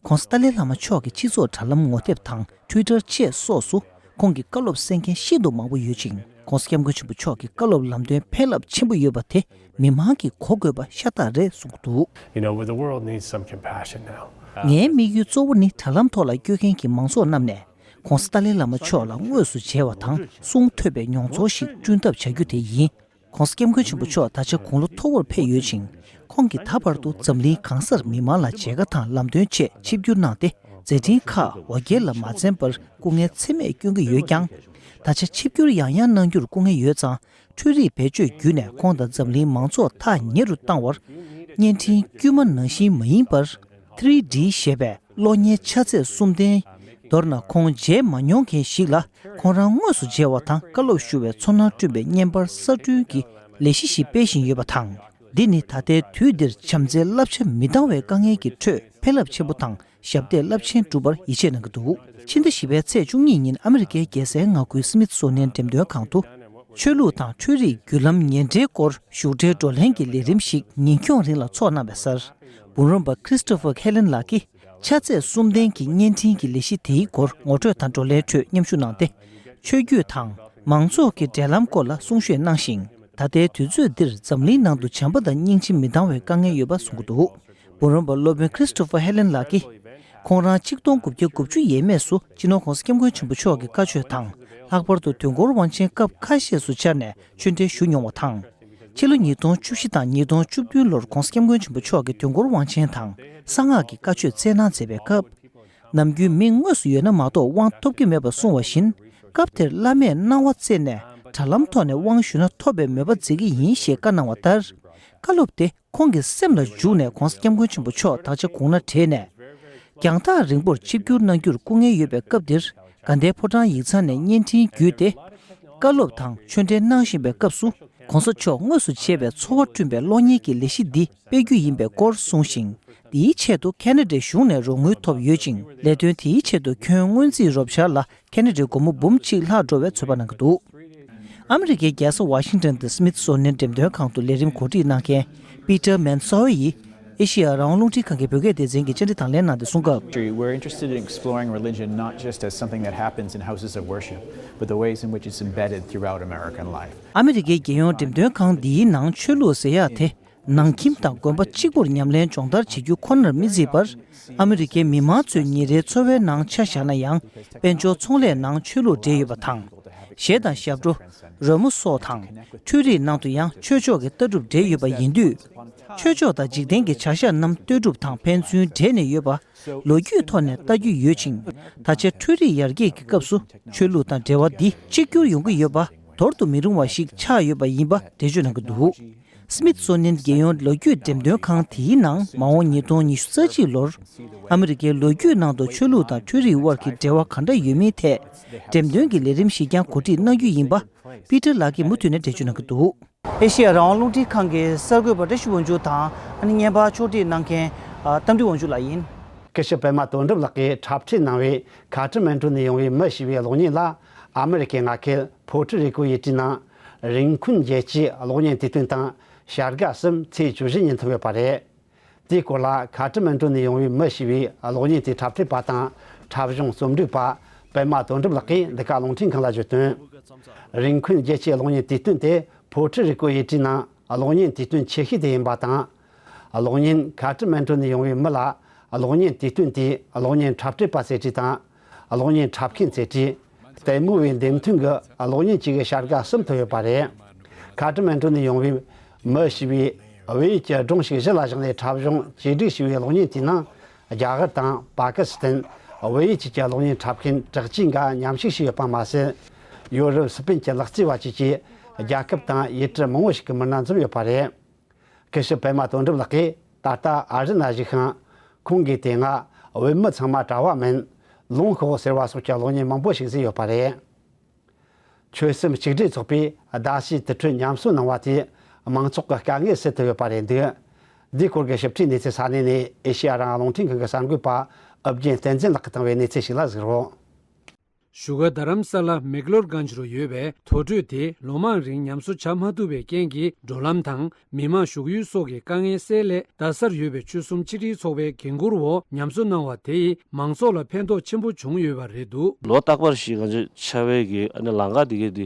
ྋགོང་ས་ཏཱ་ལའི་བླ་མ་མཆོག་གི་སྤྱི་ཚོགས་དྲ་ལམ་ངོ་དེབ་དང་Twitter་བཅས་སོགས་སུ་ཁོང་གི་བཀའ་སློབ་གསན་མཁན་ཤིན་ཏུ་མང་པོ་ཡོད་ཅིང་། ྋགོང་ས་ྋསྐྱབས་མགོན་ཆེན་པོ་མཆོག་གི་བཀའ་སློབ་ལམ་སྟོན་ཕན་རླབས་ཆེན་པོ་ཡོད་པ་དེ་མི་མང་གིས་གོ་དགོས་པ་ཤ་སྟག་རེད་གསུངས་འདུག You know, the world needs some compassion now. ངའི་དམིགས་ཡུལ་གཙོ་བོ་ནི་དྲ་ལམ་ཐོག་ལ་སྐྱོད་མཁན་གྱི་མང་ཚོགས་རྣམས་ནས་ྋགོང་ས་ཏཱ་ལའི་བླ་མ་མཆོག་ལ་དངོས་སུ་མཇལ་བ་དང་གསུང་ཐོས་པའི་མྱོང་ཚོར་ཞིག་བསྐྲུན་ཐབས་བྱ་རྒྱུ་དེ་ཡིན། ྋགོང་ས་ྋསྐྱབས་མགོན་ཆེན་པོ་མཆོག་ད་ཆ་དགུང་ལོ་མཐོ་བོར་ཕེབས་ཡོད་ཅིང་། ཁོང་གིས་ད་བར་དུ་འཛམ་གླིང་གང་སར་མི་མང་ལ་མཇལ་ཁ་དང་ལམ་སྟོན་ཆེད་ཆིབས་བསྒྱུར་གནང་སྟེ། མཛད་འཕྲིན་ཁག་འོ་བརྒྱལ་ལ་མ་འཛེམས་པར་སྐུ་ངལ་ཚད་མེད་བསྐྱོན་གྱི་ཡོད་ཀྱང་། ད་ཆ་ཆིབས་བསྒྱུར་ཡང་ཡང་གནང་རྒྱུར་སྐུ་ངལ་ཡོད་ཙང་། འཕྲུལ་རིག་བེད་སྤྱོད་བརྒྱུད་ནས་ཁོང་དང་འཛམ་གླིང་མང་ཚོགས་ཐག་ཉེ་རུ་བཏང་བར། བརྙན་འཕྲིན་དཀྱུས་མ་ནང་བཞིན་མ་ཡིན་པར། ཐི་རི་ཌི་ཞེས་པའི་གློག་བརྙན་ཆ་ཚད་གསུམ་ལྡན། མདོར་ན་ཁོང་མཇལ་མ་མྱོང་མཁན་ཞིག་ལ་ཁོང་རང་དངོས་སུ་མཇལ་བ་དང་བཀའ་སློབ་ཞུ་བའི་ཚོར་སྣང་བསྐྲུན་པའི་བརྙན་པར་གསར་སྐྲུན་གྱི་ལས་གཞི་ཞིག་སྤེལ་བཞིན་ཡོད་པ་དང་། འདི་ནི་ད་ལྟའི་དུས་འདིར་བྱམས་བརྩེའི་བསླབ་བྱ་མི་འདང་བའི་དཀའ་ངལ་གྱི་ཁྲོད་ཕན་རླབས་ཆེན་པོ་དང་། ཞབས་འདེགས་རླབས་ཆེན་བསྒྲུབས་པར་ཡིད་ཆེས་གནང་གི་འདུག་ཕྱི་ཟླ་བཞི་པའི་ཚེས་བཅུ་གཉིས་ཉིན་ཨ་མི་རི་ཀའི་རྒྱལ་སའི་མངའ་ཁུལ་སྨིད་སོ་ནན་འགྲེམས་སྟོན་ཁང་དུ། ཆོས་ལུགས་དང་འཕྲུལ་རིག་བརྒྱུད་ལམ་ངན་འབྲེལ་སྐོར་བཞུགས་གྲལ་བགྲོ་གླེང་གི་ལས་རིམ་ཞིག་ཉིན་འཁྱོངས་རིང་ལ་ཚོགས་གནང་བའི་སར། འབུམ་རམས་པ་Christopher Helen་ལགས་ཀྱིས་ཆ་ཚད་གསུམ་ལྡན་གྱི་བརྙན་འཕྲིན་གྱི་ལས་གཞི་དེའི་སྐོར་ངོ་སྤྲོད་དང་བགྲོ་གླེང་ཁྲོད་མཉམ་ཞུགས་གནང་སྟེ། ཆོས་བརྒྱུད་དང་མང་ཚོགས་ཀྱི་འབྲེལ་ལམ་སྐོར་ལ་གསུང་བཤད་གནང་ཞིང་། ད་ལྟའི་དུས་ཚོད་འདིར་འཛམ་གླིང་ནང་དུ་བྱམས་པ་དང་སྙིང་རྗེ་མི་འདང་བའི་དཀའ་ངལ་ཡོད་པ་གསུང་གི་འདུག་འབུམ་རམས་པ་སློབ་དཔོན་Christopher Helen་ལགས་ཀྱིས། ཁོང་རང་ཆིག་སྟོང་དགུ་བརྒྱ་དགུ་བཅུ་ཡས་མས་སུ་སྤྱི་ནོར་༸གོང་ས་༸སྐྱབས་མགོན་ཆེན་པོ་མཆོག་གི་བཀའ་ཆོས་དང་། ལྷག་པར་དུ་དུས་འཁོར་དབང་ཆེན་སྐབས་ཁ་ཤས་སུ་བཅར་ནས་ཆོས་འབྲེལ་ཞུ་མྱོང་བ་དང་། ཕྱི་ལོ་ཉིས་སྟོང་བཅུ་བཞི་དང་ཉིས་སྟོང་བཅུ་བདུན་ལོར་༸གོང་ས་༸སྐྱབས་མགོན་ཆེན་པོ་མཆོག་གི་དུས་འཁོར་དབང་ཆེན་དང་གསང་སྔགས་ཀྱི་བཀའ་ཆོས་སྩལ་གནང་མཛད་པའི་སྐབས། ནམ་རྒྱུན་མི་དངོས་སུ་ཡོད་ན་མ་གཏོགས་དབང་ཐོབ་ཀྱི་མེད་པར་གསུངས་པ་བཞིན། སྐབས་དེར་བླ་མས་གནང་བ་བསྩལ་ནས་དྲ་ལམ་ཐོག་ནས་དབང་ཞུས་ན་ཐོབ་པའི་མོས་པ་མཛད་ཀྱི་ཡིན་ཞེས་བཀའ་གནང་བ་ལྟར། བཀའ་སློབ་དེ་ཁོང་གི་སེམས་ལ་འཇུག་ནས་༸གོང་ས་༸སྐྱབས་མགོན་ཆེན་པོ་མཆོག་དང་ཆ་གུང་ན་བྲེལ་ནས། རྒྱང་ཐག་རིང་པོར་ཆིབས་བསྒྱུར་གནང་རྒྱུར་སྐུ་ངལ་ཡོད་པའི་སྐབས་དེར། དགའ་ལྡན་ཕོ་བྲང་ཡིག་ཚང་ནས་བརྙན་འཕྲིན་བརྒྱུད་དེ། བཀའ་སློབ་དང་ཆོས་འབྲེལ་གནང་བཞིན་པའི་སྐབས་སུ། ༸གོང་ས་མཆོག་དངོས་སུ་མཇལ་བའི་ཚོར་བ་བསྐྲུན་པའི་གློག་བརྙན་གྱི་ལས་གཞི་འདི་སྤེལ་རྒྱུ་ཡིན་པའི་སྐོར་གསུངས་ཤིང་། འདིའི་ཆེད་དུ་ཁེ་ན་ཌའི་གཞུང་ནས་རོགས་དངུལ་ཐོབ་ཡོད་ཅིང་། ལས་དོན་དེའི་ཆེད་དུ་ཁྱོན་སྔོན་རྩིས་རོགས་འཆར་ལ་ཁེ་ན་ཌའི་སྒོར་མོ་འབུམ་གཅིག་ལྷག་འགྲོ་བའི་ཚོད་དཔག་གནང་གི་འདུག་ཨ་མི་རི་ཀའི་རྒྱལ་ས་ཝ་ཤིང་ཏོན་དུ་སྨིད་སོ་ནན་འགྲེམས་སྟོན་ཁང་དུ་ལས་རིམ་གོ་སྒྲིག་གནང་མཁན་པི་ཏར་མན་སོ་ཡིས་ཨེ་ཤི་ཡ་རང་དབང་རླུང་འཕྲིན་ཁང་གི་བོད་སྐད་སྡེ་ཚན་གྱི་བཅར་འདྲི་དང་ལེན་གནང་སྟེ་གསུངས་སྐབས། We're interested in exploring religion not just as something that happens in houses of worship, but the ways in which it's embedded throughout American life. ཨ་མི་རི་ཀའི་རྒྱལ་ཡོངས་འགྲེམས་སྟོན་ཁང་འདིའི་ནང་ཆོས་ལུགས་ཟེར་ཡག་དེ། ནང་ཁྱིམ་དང་དགོན་པ་གཅིག་པུར་ཉམས་ལེན་སྦྱོང་བརྡར་བྱེད་རྒྱུ་ཁོ་ནར་མི་བརྩིས་པར། ཨ་མི་རི་ཀའི་མི་མང་ཚོའི་ཉིན་རེའི་འཚོ་བའི་ནང་ཆ་བཞག་ན་ཡང་། དཔལ་འབྱོར་ཚོང་ལས་ནང་ཆོས་ལུགས་འདྲེས་ཡོད་པ་དང་། གཞས་དང་ཞབས་བྲོ། རོལ་མོ་སོགས་དང་། འཕྲུལ་རིག་ནང་དུ་ཡང་ཆོས་ཕྱོགས་ཀྱི་ལྟ་གྲུབ་འདྲེས་ཡོད་པ་ཡིན་དུས། ཆོས་ཕྱོགས་དང་འཇིག་རྟེན་གྱི་བྱ་གཞག་རྣམས་ལྟོས་གྲུབ་དང་ཕན་ཚུན་འདྲེས་ནས་ཡོད་པ། ལོ་རྒྱུས་ཐོག་ནས་ལྟ་རྒྱུ་ཡོད་ཅིང་། ད་ཆ་འཕྲུལ་རིག་ཡར་རྒྱས་ཀྱི་སྐབས་སུ་ཆོས་ལུགས་དང་འབྲེལ་བ་འདི་གཅིག་གྱུར་ཡོང་གི་ཡོད་པ་འདོར་དུ་མི་རུང་བ་ཞིག་ཆགས་ཡོད་པ་ཡིན་པ་འགྲེལ་བརྗོད་གནང་གི་འདུག་སྨིད་སོ་ནན་རྒྱལ་ཡོངས་ལོ་རྒྱུས་འགྲེམས་སྟོན་ཁང་དེའི་ནང་མ་འོངས་ཉིས་སྟོང་ཉི་ཤུ་རྩ་གཅིག་ལོར་ཨ་མི་རི་ཀའི་ལོ་རྒྱུས་ནང་དུ་ཆོས་ལུགས་དང་འཕྲུལ་རིག་དབར་གྱི་འབྲེལ་བ་ག་འདྲ་ཡོད་མིན་ཐད་འགྲེམས་སྟོན་གྱི་ལས་རིམ་ཞིག་ཀྱང་གོ་སྒྲིག་གནང་རྒྱུ་ཡིན་པ་པི་ཏར་ལགས་ཀྱིས་མུ་མཐུད་ནས་འགྲེལ་བརྗོད་གནང་གི་འདུག་ཨེ་ཤེ་ཡ་རང་དབང་རླུང་འཕྲིན་ཁང་གི་གསར་འགོད་པ་བཀྲ་ཤིས་དབང་ཕྱུག་དང་ཨ་ནི་བརྙན་པར་ཕྱོགས་སྒྲིག་གནང་མཁན་ཨ་རྟ་མགྲིན་དབང་ཕྱུག་ལགས་ཡིན། སྐུ་ཞབས་པད་མ་དོན་གྲུབ་ལགས་ཀྱིས་འཁྲབ་ཁྲིད་གནང་བའི་ཁ་ཏྲ་མན་གྲོ་ནས་ཡོང་བའི་མི་ཞེས་པའི་གློག་བརྙན་ལ་ཨ་མི་རི་ཀའི་མངའ་ཁུལ་ཕོ་ཊི་རི་ཀོ་ཡུལ་གྲུའི་ནང་རིན་ཁུན་རྒྱལ་སྤྱིའི་གློག་བརྙན་དུས་སྟོན་དང་བྱ་དགའ་གསུམ་ཚེས་བཅུ་བཞི་ཉིན་ཐོབ་ཡོད་པ་རེད། དེའི་སྐོར་ལ་ཁ་ཏྲ་མན་གྲོ་ནས་ཡོང་བའི་མི་ཞེས་པའི་གློག་བརྙན་དེའི་འཁྲབ་ཁྲིད་པ་དང་འཁྲབ་གཞུང་རྩོམ་སྒྲིག་པ་པད་མ་དོན་གྲུབ་ལགས་ཀྱིས་འདི་ག་རླུང་འཕྲིན་ཁང་ལ་བརྗོད་དོན། རིན་ཁུན་རྒྱལ་སྤྱིའི་གློག་བརྙན་དུས་སྟོན་དེ་ཕོ་ཊི་རི་ཀོ་ཡུལ་གྲུའི་ནང་གློག་བརྙན་དུས་སྟོན་ཆེ་ཤོས་དེ་ཡིན་པ་དང་། གློག་བརྙན་ཁ་ཏྲ་མན་གྲོ་ནས་ཡོང་བའི་མི་ལ་གློག་བརྙན་དུས་སྟོན་དེའི་གློག་བརྙན་འཁྲབ་ཁྲིད་པ་རྩེ་གྲས་དང་། གློག་བརྙན་འཁྲབ་མཁན་རྩེ་གྲས། ལྟད་མོ་བའི་འདེམས་ཐོན་གྱི་གློག་བརྙན་གཅིག་གི་བྱ་དགའ་གསུམ་ཐོབ་ཡོད་པ་རེད། ཁ་ཏྲ་མན་གྲོ་ནས་ཡོང་བའི་མི་ཞེས་པའི་བལ་ཡུལ་གྱི་སྒྲུང་ཞིག་གཞི་ལ་བཞག་ནས་འཁྲབ་གཞུང་བཅོས་སྒྲིག་བྱས་པའི་གློག་བརྙན་དེའི་ནང་རྒྱ་གར་དང་པ་ཀི་སི་ཐན། བལ་ཡུལ་བཅས་ཀྱི་གློག་བརྙན་འཁྲབ་མཁན་དྲུག་ཅུའི་འགའ་མཉམ་ཞུགས་བྱས་ཡོད་པ་མ་ཟད། ཡོ་རོབ་སི་པེན་གྱི་ལག་རྩེད་པ་བཅས་ཀྱི་རྒྱལ་ཁབ་དང་ཡུལ་གྲུ་མང་བོ་ཞིག་གི་མི་སྣ་འཛོམས་ཡོད་པ་རེད། སྐུ་ཞབས་པད་མ་དོན་གྲུབ་ལགས་ཀྱིས་ད་ལྟ་ཨ་རི་ན་བཞུགས་ཤིང་། ཁོང་གིས་དེ་སྔ་བོད་མི་ཚང་མ་གྲྭ་བ་མིན། ལུང་ཤོག་ཟེར་བ་སོགས་ཀྱི་གློག་བརྙན་མང་པོ་ཞིག་གཟིགས་ཡོད་པ་རེད། ཆོལ་གསུམ་གཅིག་སྒྲིལ་ཚོགས་པས་རྡ་སའི་དུར་ཁྲོད་ཉམས་གསོ་གནང་བ་དེས་མང་ཚོགས་ཀྱི་དཀའ་ངལ་སེལ་ཐུབ་ཡོད་པ་རེད་འདུག་འདིའི་སྐོར་གྱི་ཞིབ་ཕྲའི་གནས་ཚུལ་ས་གནས་ནས་ཨེ་ཤེ་ཡ་རང་དབང་རླུང་འཕྲིན་ཁང་གི་གསར་འགོད་པ་ཨུ་རྒྱན་བསྟན་འཛིན་ལགས་ཀྱིས་བཏང་བའི་གནས་ཚུལ་ཞིག་ལ་གཟིགས་རོགས། བཞུགས་སྒར་རྡ་རམ་ས་ལ་མེག་ལོར་གྷན་ཇི་རུ་ཡོད་པའི་དུར་ཁྲོད་དེ་ལོ་མང་རིང་ཉམས་གསོ་བྱ་མ་ཐུབ་པའི་རྐྱེན་གྱིས་འགྲོ་ལམ་དང་མི་མང་བཞུགས་ཡུལ་སོགས་ཀྱི་དཀའ་ངལ་སེལ་སླད་རྡ་སར་ཡོད་པའི་ཆོལ་གསུམ་ཆིག་སྒྲིལ་ཚོགས་པའི་འགན་འཁུར་འོག་ཉམས་གསོ་གནང་བ་དེ་ཡིས་མང་ཚོགས་ལ་ཕན་ཐོགས་ཆེན་པོ་བྱུང་ཡོད་པ་རེད་འདུག་ལོ་རྟག་པར་ཞིག་ང་ཚོས་ཆར་པའི་གི་ཨ་ནི་ལམ་ཁ་དེ་གའི་དེ་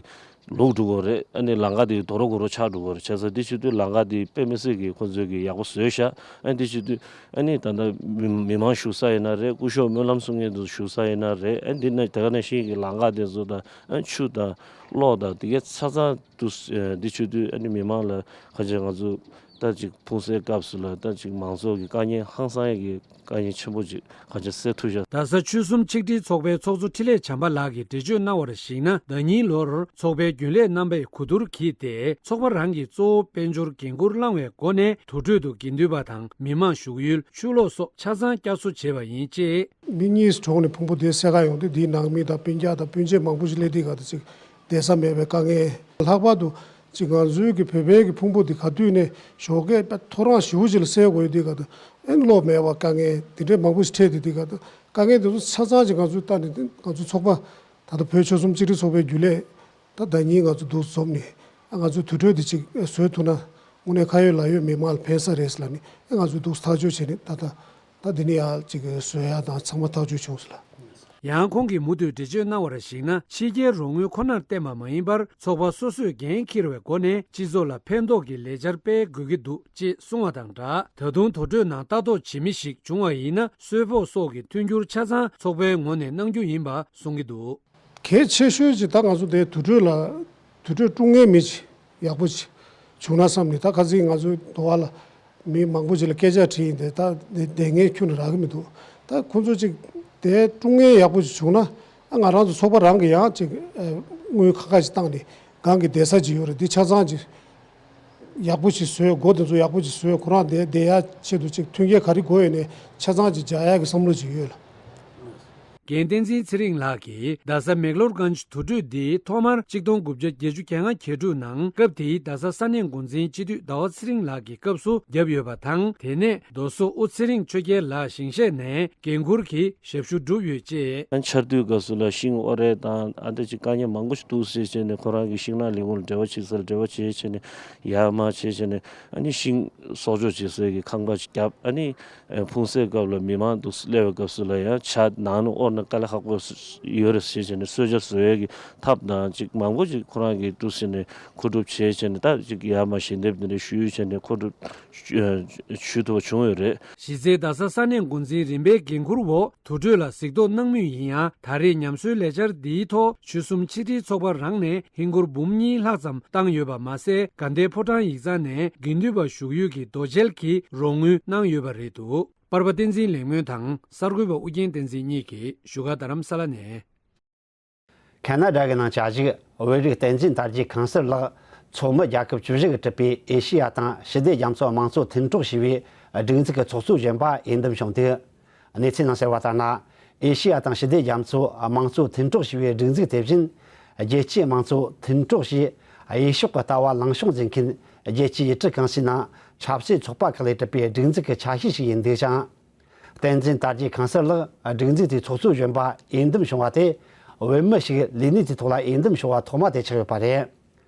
ལུག་འགྲོ་གི་རེད། ཨ་ནི་ལམ་ཁ་དེ་རྡོ་རོ་གོ་རོ་ཆགས་འགྲོ་གི་རེད། བྱས་ཙང་དེ་བྱེད་དུས་ལམ་ཁ་དེ་དཔེ་མི་སྲིད་ཀྱི་ཁོ་ཚོས་ཀྱི་ཡག་པོ་བཟོས་ཤག་ཨ་ནི་དེ་བྱེད་དུས་ཨ་ནི་ད་ལྟ་མི་མི་མང་བཞུགས་ས་ཡིན་ན་རེད། སྐུ་ཞབས་སྨོན་ལམ་གསུང་མཁན་དུ་བཞུགས་ས་ཡིན་ན་རེད། ཨ་ནི་དེ་ན་དེ་ག་ནང་བཞིན་གྱི་ལམ་ཁ་དེ་ཚོ་དང་ཨ་ནི་ཆུ་དང་གློག་དང་དེ་གའི་ཚ་ཚ་དུ་དེ་བྱེད་དུས་ཨ་ནི་མི་མང་ལ་ཁ་ཆེ་ང་ཚོ་ ད་ཅིག་ཕུང་གསེབ་སྐབས་སུ་ལ་ད་ཅིག་མང་ཚོགས་ཀྱི་དཀའ་ངལ་ཧང་སང་ཡ་གི་དཀའ་ངལ་ཆེན་པོ་ཅིག་གང་ཅི་སེལ་ཐུབ་ཤག་རྡ་ས་ཆོལ་གསུམ་ཆིག་སྒྲིལ་ཚོགས་པའི་ཚོགས་གཙོ་འཕྲིན་ལས་བྱམས་པ་ལགས་ཀྱིས་འགྲེལ་བརྗོད་གནང་བར་གཞིགས་ན། ཟླ་ཉིན་ལོར་ཚོགས་པའི་རྒྱུན་ལས་རྣམ་པས་གོ་བསྡུར་བགྱིས་ཏེ། ཚོགས་པ་རང་གིས་གཙོ་བོ་དཔལ་འབྱོར་འགན་འཁུར་བླངས་བའི་སྒོ་ནས་དུར་ཁྲོད་དུ་དགེ་འདུན་པ་དང་མི་མང་བཞུགས་ཡུལ་ཆུ་གློག་སོགས་ཆ་ཚང་བསྐྱར་གསོ་བྱས་པ་ཡིན། ཅེས། མི་གཉིས་གྲོངས་ནས་ཕུང་པོ་དེ་བསད་ག་ཡོང་དུས། དེའི་ནང་མི་དང་སྤུན་ཀྱག་དང་སྤུན་མཆེད་མང་པོ་ཞིག་སླེབས་དུས་ག་དུས་ཅིག་བསྡད་ས་མེད་པའི་དཀའ་ངལ། ལྷག་པར་དུ་ཅིག་ང་ཚོའི་གི་བོད་པའི་གི་ཕུང་པོ་དེ་ག་དུས་ནས་ཞོགས་ཀས་དཔེ་ཐོ་རངས་ཞེ་པོ་ཅིག་ལ་བསད་དགོས་ཡོད་དུས་ག་དུས། ཨེ་གློག་མེད་པ་དཀའ་ངལ་དེ་འདྲའི་མང་པོ་ཞིག་འཕྲད་དུས། དེ་ག་དུས་དཀའ་ངལ་དེ་ཚོ་ཆ་ཚང་ཅིག་ང་ཚོས་ལྟ་ནས། དེ་ང་ཚོ་ཚོགས་པ་ད་ལྟ་བོད་ཆོལ་གསུམ་གཅིག་སྒྲིལ་ཚོགས་པའི་རྒྱུན་ལས་ད་ཟླ་ཉིན་ང་ཚོ་འདུག་འཛོམས་ནས། ཨ་ང་ཚོས་དུར་ཁྲོད་འདི་ཅིག་བཟོས་ཐུབ་ན་དངོས་གནས་ཁ་ཡོད་ལག་ཡོད་མི་མང་ལ་ཕན་ས་རེད་ལབ་ནས། ཨ་ང་ཚོས་འདུག་ཐག་གཅོད་བྱས་ནས། ད་ད་ད་འདི་ནས་ཡར་ཅིག་བཟོ་ཡ་དང་ཚང་མ་ཐག་གཅོད་བྱུང་ཟེར་ལ། ཡང་ཁོང་གིས་མུ་མཐུད་འགྲེལ་བརྗོད་གནང་བར་གཞིགས་ན། ཕྱི་རྒྱལ་རོགས་དངུལ་ཁོ་ནར་བརྟེན་པ་མ་ཡིན་པར། ཚོགས་པ་སོ་སོས་འགན་འཁྱེར་བའི་སྒོ་ནས་སྤྱི་ཚོགས་ལ་ཕན་ཐོགས་ཀྱི་ལས་འཆར་སྤེལ་དགོས་ཀྱི་འདུག་ཅེས་གསུངས་བ་དང་སྦྲགས། ད་དུང་དུར་ཁྲོད་ནང་ལྟ་རྟོག་བྱེད་མི་ཞིག་བྱུང་བ་ཡིན་ན། གསོལ་ཕོགས་སོགས་ཀྱི་མཐུན་འགྱུར་ཆ་ཚང་ཚོགས་པའི་ངོས་ནས་གནང་རྒྱུ་ཡིན་པ་གསུང་གི་འདུག་གལ་ཆེ་ཤོས་ཅིག་ད་ང་ཚོ་དེ་དུར་ཁྲོད་ལ། དུར་ཁྲོད་སྲུང་མཁན་མི་ཅིག་ཡག་པོ་ཅིག་བྱུང་ན་བསམ་ནས། ད་ཁ་སང་ང་ཚོའི་དོ་བ་ལ་མི་མང་པོ་ཅིག་ལ་སྐད་ཆ་དྲིས་ཡིན་ཏེ། ད་དེ་བསྡད་མཁན་ཁྱོན་ནས་རག་གི་མི་འདུག་ད་ཁོང་ཚོ་ཅིག་དེ་སྲུང་མཁན་ཡག་པོ་ཅིག་བྱུང་ན། ཨ་ང་རང་ཚོ་ཚོགས་པ་རང་གིས་ཡང་ཅིག་ཨ་དངུལ་ཁག་ཁག་ཅིག་བཏང་ནས། གང་གི་བསྡད་ས་ཅིག་ཡོད་རེད། འདི་ཆ་ཚང་ཅིག་ཡག་པོ་ཞིག་བཟོས། སྒོ་དེ་ཚོ་ཡག་པོ་ཞིག་བཟོས། ཁོ་རང་དེ་བསྡད་ཡ་ཆེད་དུ་ཅིག་མཐུན་རྐྱེན་ག་རེ་དགོས་ཡོད་ནས་ཆ་ཚང་ཅིག་སྦྱར་ཡ་གི་བསམ་བློ་ཅིག་ཡོད་ལ། རྒན་བསྟན་འཛིན་ཚེ་རིང་ལགས་ཀྱིས། རྡ་ས་མེག་ལོར་གྷན་ཇི་དུར་ཁྲོད་འདི་ཐོག་མར་གཅིག་སྟོང་དགུ་བརྒྱ་བརྒྱད་ཅུ་གྱ་ལྔ་གྱ་དྲུག་ནང་སྐབས་དེའི་རྡ་ས་ས་གནས་འགོ་འཛིན་སྤྱི་འཐུས་ཟླ་བ་ཚེ་རིང་ལགས་ཀྱི་སྐབས་སུ་བརྒྱབ་ཡོད་པ་དང་། དེ་ནས་རྡོ་བཟོ་དབུ་ཚེ་རིང་ཆོས་རྒྱལ་ལགས་ཞིང་གཤེགས་ནས་འགན་འཁུར་གྱིས་ཞབས་ཞུ་བསྒྲུབས་ཡོད་ཅེས། ཆར་དུས་སྐབས་སུ་ལ་ཤིང་ཨོ་རེད་དང་། ཨ་འདི་ཅིག་དཀའ་ངལ་མང་པོ་ཞིག་འདུག་ཟེར་བྱས་ནས། ཁོ་རང་གི་ཤིང་ནགས་ལས་ཁུངས་ལ་འབྲེལ་བ་བྱེད་ས་ལ་འབྲེལ་བ་བྱེད་བྱས་ནས། ཡར་མར་བྱས་བྱས་ནས། ཨ་ནི་ཤིང་གསོག་འཇོག་བྱེད་སའི་གི་ཁང་པ་ཞིག་བརྒྱབ། ཨ་ནི་ཕུང་གསེབ་སྐབས་ལ་མི་མང་འདུག་སླེབས་པའི་སྐབས་སུ་ལ་ཡང་ཇ་ནང་ནས་དབོར་ན་དཀའ་ལས་ཁག་པོ་ཡོད་རེད་ཟེར་བྱས་ནས། གསོལ་ཇ་བཟོ་ཡས་ཀྱི་ཐབས་དང་ཅིག་མང་པོ་ཅིག་ཁོ་རང་གིས་འདུག་ཟེར་ནས་མཁོ་སྒྲུབ་བྱས་བྱས་ནས། ད་ཅིག་ཡར་མར་ཞལ་འདེབས་འདི་འདྲ་ཞུས་བྱས་ནས་མཁོ་སྒྲུབ་ཞུ་ཐུབ་པ་བྱུང་ཡོད་རེད། གཞི་རྩའི་རྡ་ས་ས་གནས་འགོ་འཛིན་རིམ་པའི་འགན་འཁུར་འོག་དུར་ཁྲོད་ལ་གཟིགས་རྟོག་གནང་མུས་ཡིན་ཡང་། ད་རེས་ཉམས་གསོའི་ལས་འཆར་འདིའི་ཐོག་ཆོལ་གསུམ་ཆིག་སྒྲིལ་ཚོགས་པ་རང་ནས་ཧིན་སྒོར་འབུམ་གཉིས་ལྷག་ཙམ་བཏང་ཡོད་པ་མ་ཟད། དགའ་ལྡན་ཕོ་བྲང་ཡིག་ཚང་ནས་དགེ་འདུན་པ་བཞུགས་ཡུལ་གྱི་རྡོ་གཅལ་གྱི་རོགས་དངུལ་གནང་ཡོད་པ་རེད་འདུག་པར་པ་བསྟན་འཛིན་ལེགས་སྨོན་དང་གསར་འགོད་པ་ཨུ་རྒྱན་བསྟན་འཛིན་གཉིས་ཀྱིས་བཞུགས་སྒར་རྡ་རམ་ས་ལ་ནས། ཁ་ན་ཌ་གི་ནང་བཅའ་བཞུགས་བོད་རིགས་བསྟན་འཛིན་དར་རྒྱས་ཁང་གསར་ལགས་ཚོགས་མི་རྒྱལ་ཁབ་བཅུ་བཞི་གིས་གྲུབ་པའི་ཨེ་ཤེ་ཡ་དང་ཞི་བདེ་རྒྱ་མཚོ་དམངས་གཙོ་མཐུན་གྲོགས་ཞེས་པའི་སྒྲིག་འཛུགས་ཀྱི་ཚོགས་གཙོའི་བྱོན་པ་འོས་འདེམས་བྱུང་འདུག་གནས་ཚུལ་ནང་གསལ་བ་ལྟར་ན། ཨེ་ཤེ་ཡ་དང་ཞི་བདེ་རྒྱ་མཚོ་དམངས་གཙོ་མཐུན་གྲོགས་ཞེས་པའི་སྒྲིག་འཛུགས་དེ་བཞིན། རྒྱལ་སྤྱིའི་དམངས་གཙོ་མཐུན་གྲོགས་ཞེས་དབྱེ་ཕྱོགས་ཀྱི་ལྟ་བ་ལངས་ཕྱོགས་འཛིན་མཁན་རྒྱལ་སྤྱིའི་ཡུལ་གྲུ་གང་ཞིག་ནང་ཆབ་སྲིད་ཚོགས་པ་ཁག་ལས་གྲུབ་པའི་སྒྲིག་འཛུགས་ཀྱི་ཆ་ཤས་ཤིག་ཡིན་འདུག་ཅིང་། བསྟན་འཛིན་དར་རྒྱས་ཁང་གསར་ལགས་སྒྲིག་འཛུགས་དེའི་ཚོགས་གཙོའི་བྱོན་པ་འོས་འདེམས་བྱུང་བ་དེ། བོད་མི་ཞིག་ལས་གནས་དེའི་ཐོག་ལ་འོས་འདེམས་བྱུང་བ་ཐོག་མ་དེ་ཆགས་ཡོད་པ་རེད།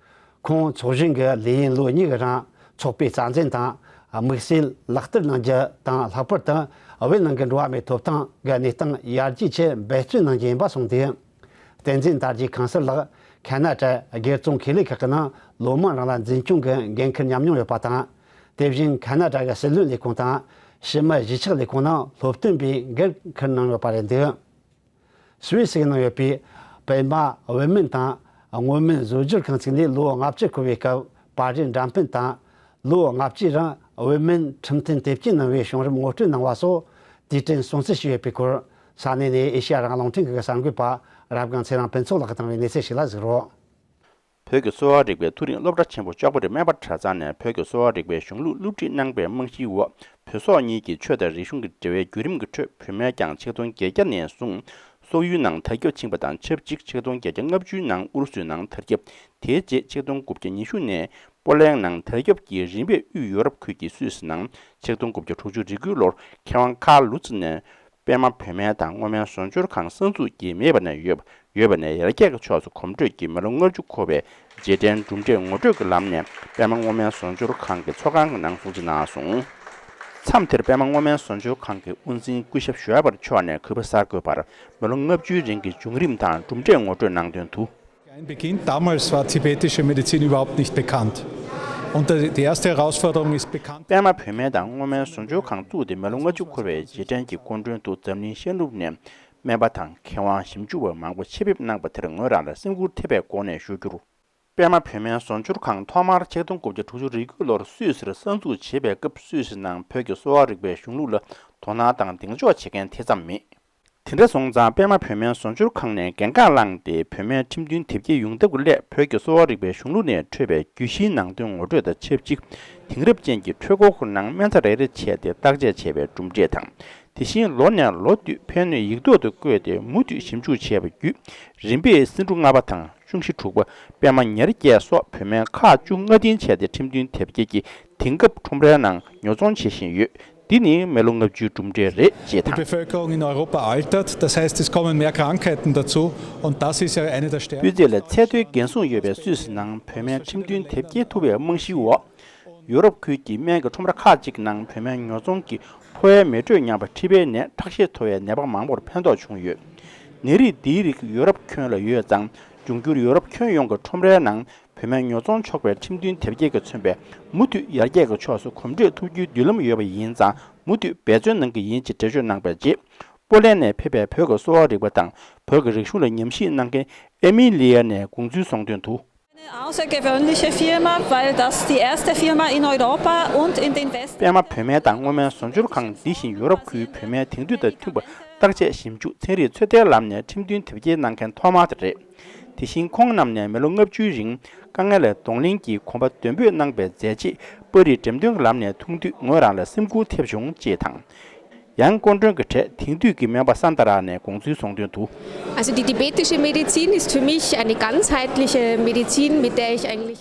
ཁོང་ཚོགས་གཞོན་གྱི་ལས་ཡུན་ལོ་གཉིས་ཀྱི་རིང་ཚོགས་པའི་རྩ་འཛིན་དང་དམིགས་བསལ་ལག་བསྟར་གནང་རྒྱུ་དང་། ལྷག་པར་དུ་བོད་ནང་གི་འགྲོ་བ་མིའི་ཐོབ་ཐང་གི་གནས་སྟངས་ཡར་རྒྱས་ཆེད་འབད་བརྩོན་གནང་རྒྱུ་ཡིན་པ་གསུངས་ཏེ། བསྟན་འཛིན་དར་རྒྱས་ཁང་གསར་ལགས་ཁ་ན་ཌ་སྒེར་ཚོང་ཁེ་ལས་ཁག་གི་ནང་ལོ་མང་རིང་ལ་འཛིན་སྐྱོང་གི་འགན་འཁུར་ཉམས་མྱོང་ཡོད་པ་དང་། དེ་བཞིན་ཁ་ན་ཌ་གི་སྲིད་བློན་ལས་ཁུངས་དང་ཕྱི་མི་གཞིས་ཆགས་ལས་ཁུངས་ནང་སློབ་སྟོན་པའི་འགན་འཁུར་གནང་ཡོད་པ་རེད་འདུག་སུད་སི་ནང་ཡོད་པའི་པད་མ་བུད་མེད་དང་སྔོན་སྨན་བཟོ་སྦྱོར་ཁང་བཙུགས་ནས་ལོ་ལྔ་བཅུ་འཁོར་བའི་སྐབས་པར་རིས་འགྲེམས་སྤེལ་དང་། ལོ་ལྔ་བཅུའི་རིང་བུད་མེད་ཁྲིམས་མཐུན་དེབ་སྐྱེལ་གནང་བའི་བྱུང་རིམ་ངོ་སྤྲོད་གནང་བ་སོགས་དུས་དྲན་སྲུང་བརྩི་ཞུས་ཡོད་པའི་སྐོར། ས་གནས་ནས་ཨེ་ཤེ་ཡ་རང་དབང་རླུང་འཕྲིན་ཁང་གི་གསར་འགོད་པ་རབ་སྒང་ཚེ་རིང་ཕུན་ཚོགས་ལགས་ཀྱིས་བཏང་བའི་གནས་ཚུལ་ཞིག་ལ་གཟིགས་རོགས། བོད་ཀྱི་གསོ་བ་རིག་པའི་མཐོ་རིམ་སློབ་གྲྭ་ཆེན་པོ་ལྕགས་པོ་རི་སྨན་པ་གྲྭ་ཚང་ནས་བོད་ཀྱི་གསོ་བ་རིག་པའི་གཞུང་ལུགས་སློབ་ཁྲིད་གནང་པའི་རྨང་གཞིའི་འོག་བོད་སོག་གཉིས་ཀྱི་ཆོས་དང་རིག་གཞུང་གི་འབྲེལ་བའི་བརྒྱུད་རིམ་གྱི་ཁྲོད། བུད་མེད་ཀྱང་ཆིག་སྟོང་བརྒྱད་བརྒྱ་ནས་བཟུང་སོག་ཡུལ་ནང་དར་ཁྱབ་ཕྱིན་པ་དང་ཆབས་ཅིག་ཆིག་སྟོང་བརྒྱད་བརྒྱ་ལྔ་བཅུའི་ནང་ཨུ་རུ་སུའི་ནང་དར་ཁྱབ། དེའི་རྗེས་ཆིག་སྟོང་དགུ་བརྒྱ་ཉི་ཤུ་ནས་པོ་ལན་ནང་དར་ཁྱབ་ཀྱིས་རིམ་པས་དབུས་ཡོ་རོབ་ཁུལ་གྱི་སུད་སི་ནང་ཆིག་སྟོང་དགུ་བརྒྱ་དྲུག་ཅུ་རེ་དགུའི་ལོར་མཁས་དབང་ཁཱར་ལུ་ཙི་ནས། པད་མ་བུད་མེད་དང་སྔོ་སྨན་བཟོ་སྦྱོར་ཁང་གསར་འཛུགས་ཀྱིས་མེད་པ་ནས་ཡོད་ཡོད་པ་ནས་ཡར་རྒྱས་ཀྱི་ཕྱོགས་སུ་གོམ་བགྲོད་ཀྱིས་མི་ལོ་ལྔ་བཅུ་འཁོར་བའི་རྗེས་དྲན་གྲུབ་འབྲས་ངོ་སྤྲོད་ཀྱི་ལམ་ནས་པད་མ་སྔོ་སྨན་བཟོ་སྦྱོར་ཁང་གི་ཚོགས་ཁང་གི་ནང་སྲུང་བརྩི་གནང་སོང་། མཚམས་དེར་པད་མ་སྔོ་སྨན་བཟོ་སྦྱོར་ཁང་གི་དབུ་འཛིན་སྐུ་ཞབས་ཞུ་ཨ་བར་མཆོག་ནས་གུས་པ་གསར་འགོད་པར་མི་ལོ་ལྔ་བཅུའི་རིང་གི་བྱུང་རིམ་དང་གྲུབ་འབྲས་ངོ་སྤྲོད་གནང་དོན་དུ། Beginn, damals war tibetische Medizin überhaupt nicht bekannt. Und die erste Herausforderung ist bekannt. པད་མ་བུད་མེད་དང་སྔོ་སྨན་བཟོ་སྦྱོར་ཁང་བཙུགས་ཏེ་མི་ལོ་ལྔ་བཅུ་འཁོར་བའི་རྗེས་དྲན་གྱི་སྐུ་མགྲོན་དུ་འཛམ་གླིང་ཤར་ནུབ་ནས་སྨན་པ་དང་མཁས་དབང་ཞིབ་འཇུག་པ་མང་པོ་ཆེད་ཕེབས་གནང་པ་དེར་ངོས་རང་ལ་སེམས་འགུལ་ཐེབས་པའི་སྒོ་ནས་ཞུ་རྒྱུར། པད་མ་བོད་སྨན་བཟོ་སྦྱོར་ཁང་ཐོག་མར་ཆིག་སྟོང་དགུ་བརྒྱ་དྲུག་ཅུ་རེ་དགུ་ལོར་སུད་སིར་གསར་འཛུགས་བྱེད་པའི་སྐབས། སུད་སི་ནང་བོད་ཀྱི་གསོ་བ་རིག་པའི་གཞུང་ལུགས་ལ་དོ་སྣང་དང་གདེང་འཇོག་བྱེད་མཁན་དེ་ཙམ་མེད། དེ་འདྲ་སོང་ཙང་པད་མ་བོད་སྨན་བཟོ་སྦྱོར་ཁང་ནས་འགན་ཁག་བླངས་ཏེ། བོད་སྨན་ཁྲིམས་མཐུན་དེབ་སྐྱེལ་ཡོང་ཐབས་ཀྱི་སླད། བོད་ཀྱི་གསོ་བ་རིག་པའི་གཞུང་ལུགས་ནས་འཕྲོས་པའི་རྒྱུད་བཞིའི་ནང་དོན་ངོ་སྤྲོད་དང་ཆབས་ཅིག་དེང་རབས་ཅན་གྱི་འཕྲུལ་འཁོར་ནང་སྨན་རྩྭ་རེ་རེ་བྱས་ཏེ་བརྟག་དཔྱད་བྱས་པའི་གྲུབ་འབྲས་དང་། དེ་བཞིན་ལོ་ནས་ལོ་བསྟུད་ཕན་ནུས་ཡིག་ཐོག་ཏུ་བཀོད་དེ་མུ་མཐུད་ཞིབ་འཇུག་བྱས་པ་བརྒྱུད། རིམ་པས་སེ་འབྲུ་ལྔ་པ་དང་ཆུང་བཞི་དྲུག་པ། པད་མ་ཉེར་བརྒྱད་སོགས་བོད་སྨན་ཁག་བཅུ་ལྔ་སྟེང་བྱས་ཏེ་ཁྲིམས་མཐུན་དེབ་སྐྱེལ་གྱིས་དེང་སྐབས་ཁྲོམ་རའི་ནང་ཉོ་ཚོང་བྱེད་བཞིན་ཡོད། འདི་ནི་མི་ལོ་ལྔ་བཅུའི་གྲུབ་འབྲས་རེད་ཅེས་དང་། Die Bevölkerung in Europa altert, das heißt, es kommen mehr Krankheiten dazu und das ist ja eine der Stärken. སྤུས་ཚད་ལ་ཚད་མཐོའི་འགན་སྲུང་ཡོད་པའི་སུད་སི་ནང་བོད་སྨན་ཁྲིམས་མཐུན་དེབ་སྐྱེལ་ཐུབ་པའི་རྨང་གཞིའི་འོག་ཡུ་རོབ་ཁུལ་གྱི་སྨན་གྱི་ཁྲོམ་ར་ཁག་ཅིག་ནང་བོད་སྨན་ཉོ་ཚོང་གིས་ཕོ་བའི་མེ་དྲོད་ཉམས་པ་མཁྲིས་པའི་ནད་ཁྲག་ཤེད་མཐོ་བའི་ནད་པ་མང་པོར་ཕན་ཐོགས་བྱུང་ཡོད། ནད་རིགས་འདིའི་རིགས་ཡུ་རོབ་ཁྱོན་ལ་ཡོད་ཙང་། འབྱུང་འགྱུར་ཡུ་རོབ་ཁྱོན་ཡོངས་ཀྱི་ཁྲོམ་རའི་ནང་བོད་སྨན་ཉོ་ཚོང་ཆོག་པའི་ཁྲིམས་མཐུན་དེབ་སྐྱེལ་གྱིས་མཚོན་པའི་མུ་མཐུད་ཡར་རྒྱས་ཀྱི་ཕྱོགས་སུ་གོམ་བགྲོད་ཐུབ་རྒྱུའི་མདུན་ལམ་ཡོད་པ་ཡིན་ཙང་། མུ་མཐུད་འབད་བརྩོན་གནང་གི་ཡིན་ཅེས་འགྲེལ་བརྗོད་གནང་པའི་རྗེས། པོ་ལན་ནས་ཕེབས་པའི་བོད་ཀྱི་གསོ་བ་རིག་པ་དང་བོད་ཀྱི་རིག་གཞུང་ལ་ཉམས་ཞིབ་གནང་མཁན་ཨེ་མི་ལི་ཡ་ནས་དགོངས་ཚུལ་གསུངས་དོན་དུ། Eine außergewöhnliche Firma, weil das die erste Firma in Europa und in den West- པད་མ་བོད་སྨན་དང་སྔོ་སྨན་བཟོ་སྦྱོར་ཁང་འདི་བཞིན་ཡུ་རོབ་ཁུལ་བོད་སྨན་དེང་དུས་དང་མཐུན་པ་བརྟག་དཔྱད་ཞིབ་འཇུག་ཚན་རིག་ཚོད་ལྟའི་ལམ་ནས་ཁྲིམས་མཐུན་དེབ་སྐྱེལ་གནང་མཁན་ཐོག་མ་དེ་རེད། དེ་བཞིན་ཁོང་རྣམས་ནས་མི་ལོ་ལྔ་བཅུའི་རིང་དཀའ་ངལ་ལས་གདོང་ལེན་གྱིས་གོམ་པ་མདུན་སྤོས་གནང་པའི་མཛད་རྗེས་པར་རིས་འགྲེམས་སྟོན་གྱི་ལམ་ནས་མཐོང་དུས་ངོས་རང་ལ་སེམས་འགུལ་ཐེབས་བྱུང་ཅེས་དང་། ཡང་སྐུ་མགྲོན་གྱི་གྲས་དེང་དུས་ཀྱི་སྨན་པ་ས་མཐའ་ར་ནས་དགོངས་ཚུལ་གསུངས་དོན་དུ། Also die tibetische Medizin ist für mich eine ganzheitliche Medizin, mit der ich eigentlich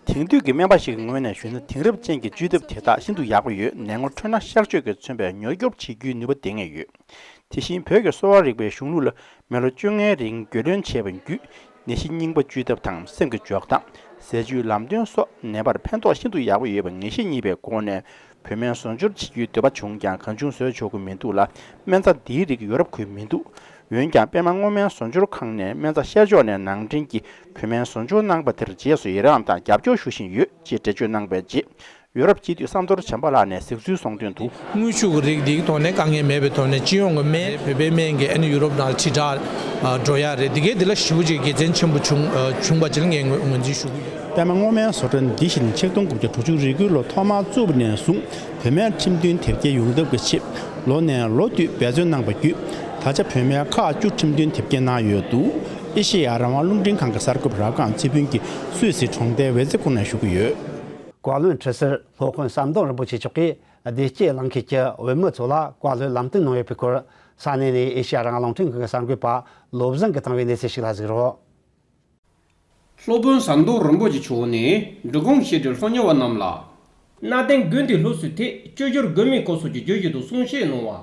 དེང་དུས་ཀྱི་སྨན་པ་ཞིག་གི་ངོས་ནས་ཞུས་ན། དེང་རབས་ཅན་གྱི་བཅོས་ཐབས་དེ་དག་ཤིན་ཏུ་ཡག་པོ་ཡོད། ནད་ངོ་འཕྲོད་ན་གཤག་བཅོས་ཀྱིས་མཚོན་པའི་མྱུར་སྐྱོབ་བྱེད་རྒྱུའི་ནུས་པ་ལྡན་ངེས་ཡོད། དེ་བཞིན་བོད་ཀྱི་གསོ་བ་རིག་པའི་གཞུང་ལུགས་ལ་མི་ལོ་བཅོ་ལྔའི་རིང་རྒྱུས་ལོན་བྱས་པ་བརྒྱུད། ནད་གཞི་རྙིང་པ་བཅོས་ཐབས་དང་། སེམས་ཀྱི་འཇོག་སྟངས། ཟས་བཅུད་ལམ་སྟོན་སོགས་ནད་པར་ཕན་ཐོགས་ཤིན་ཏུ་ཡག་པོ་ཡོད་པ་ངེས་ཤེས་རྙེད་པའི་སྒོ་ནས། བོད་སྨན་བཟོ་སྦྱོར་བྱེད་རྒྱུའི་འདོད་པ་བྱུང་ཀྱང་གང་བྱུང་བཟོས་ཆོག་གི་མི་འདུག་ལ། སྨན་རྩྭ་འདིའི་རིགས་ཡོ་རོབ་ཁུལ་མི་འདུག་འོན་ཀྱང་པད་མ་སྔོ་སྨན་བཟོ་སྦྱོར་ཁང་ནས་སྨན་རྩྭ་ཤར་ཕྱོགས་ནས་ནང་འདྲེན་གྱིས་བོད་སྨན་བཟོ་སྦྱོར་གནང་པ་དེར་རྗེས་སུ་ཡི་རངས་དང་རྒྱབ་སྐྱོར་ཞུ་བཞིན་ཡོད་ཅེས་འགྲེལ་བརྗོད་གནང་པའི་རྗེས། ཡོ་རོབ་སྤྱི་འཐུས་བསམ་མདོ་བྱམས་པ་ལགས་ནས་གཟིགས་ཚུལ་གསུངས་དོན་དུ། དངུལ་ཤུགས་ཀྱི་རིགས་འདིའི་ཐོག་ནས་དཀའ་ངལ་མེད་པའི་ཐོག་ནས་སྤྱི་ཡོངས་ཀྱི་སྨན་བོད་པའི་སྨན་གྱི་ཨ་ནི་ཡུ་རོབ་ནང་ལ་ཁྲིད་དྲགས་འགྲོ་ཡ་རེད། འདི་གའི་འདི་ལ་ཞེ་པོ་ཅིག་དགེ་མཚན་ཆེན་པོ་བྱུང་བྱུང་བ་ཅིག་ལ་ངས་ངོས་ངོས་འཛིན་ཞུ་གི་ཡོད། པད་མ་སྔོ་སྨན་བཟོ་གྲྭ་འདི་བཞིན་ཆིག་སྟོང་དགུ་བརྒྱ་དྲུག་ཅུ་རེ་དགུ་ལོ་ཐོག་མར་བཙུགས་པ་ནས་བཟུང་བོད་སྨན་ཁྲིམས་མཐུན་དེབ་སྐྱེལ་ཡོང་ཐབས་ཀྱི་ཆེད་ལོ་ནས་ལོ་བསྟུད་འབད་བརྩོན་གནང་པ་བརྒྱུད། ད་ཆ་བོད་སྨན་ཁག་བཅུ་ཁྲིམས་མཐུན་དེབ་སྐྱེལ་གནང་ཡོད་འདུག་ཨེ་ཤེ་ཡ་རང་དབང་རླུང་འཕྲིན་ཁང་གི་གསར་འགོད་པ་རབ་སྒང་ཚེ་ཕུན་གྱིས་སུད་སི་གྲོང་རྡལ་ཝེ་ཙེ་ཁུག་ནས་ཞུ་གི་ཡོད། བཀའ་བློན་ཁྲི་ཟུར་སློབ་དཔོན་ཟམ་གདོང་རིན་པོ་ཆེ་མཆོག་གིས་བདེ་སྐྱིད་གླིང་ཁུལ་གྱི་བུད་མེད་ཚོ་ལ་བཀའ་སློབ་ལམ་སྟོན་གནང་ཡོད་པའི་སྐོར། ས་གནས་ནས་ཨེ་ཤེ་ཡ་རང་དབང་རླུང་འཕྲིན་ཁང་གི་གསར་འགོད་པ་བློ་བཟང་གིས་བཏང་བའི་གནས་ཚུལ་ཞིག་ལ་གཟིགས་རོགས། སློབ་དཔོན་ཟམ་གདོང་རིན་པོ་ཆེ་མཆོག་ནས་འབྲི་གུང་བཤད་སྒྲུབ་སློབ་གཉེར་བ་རྣམས་ལ། གནའ་དེང་དགོན་སྡེའི་སློབ་གསོའི་ཐད་བཅོས་བསྒྱུར་དགོས་མིན་སྐོར་སོགས་ཀྱི་བརྗོད་གཞི་དང་གསུང་བཤད་གནང་བ།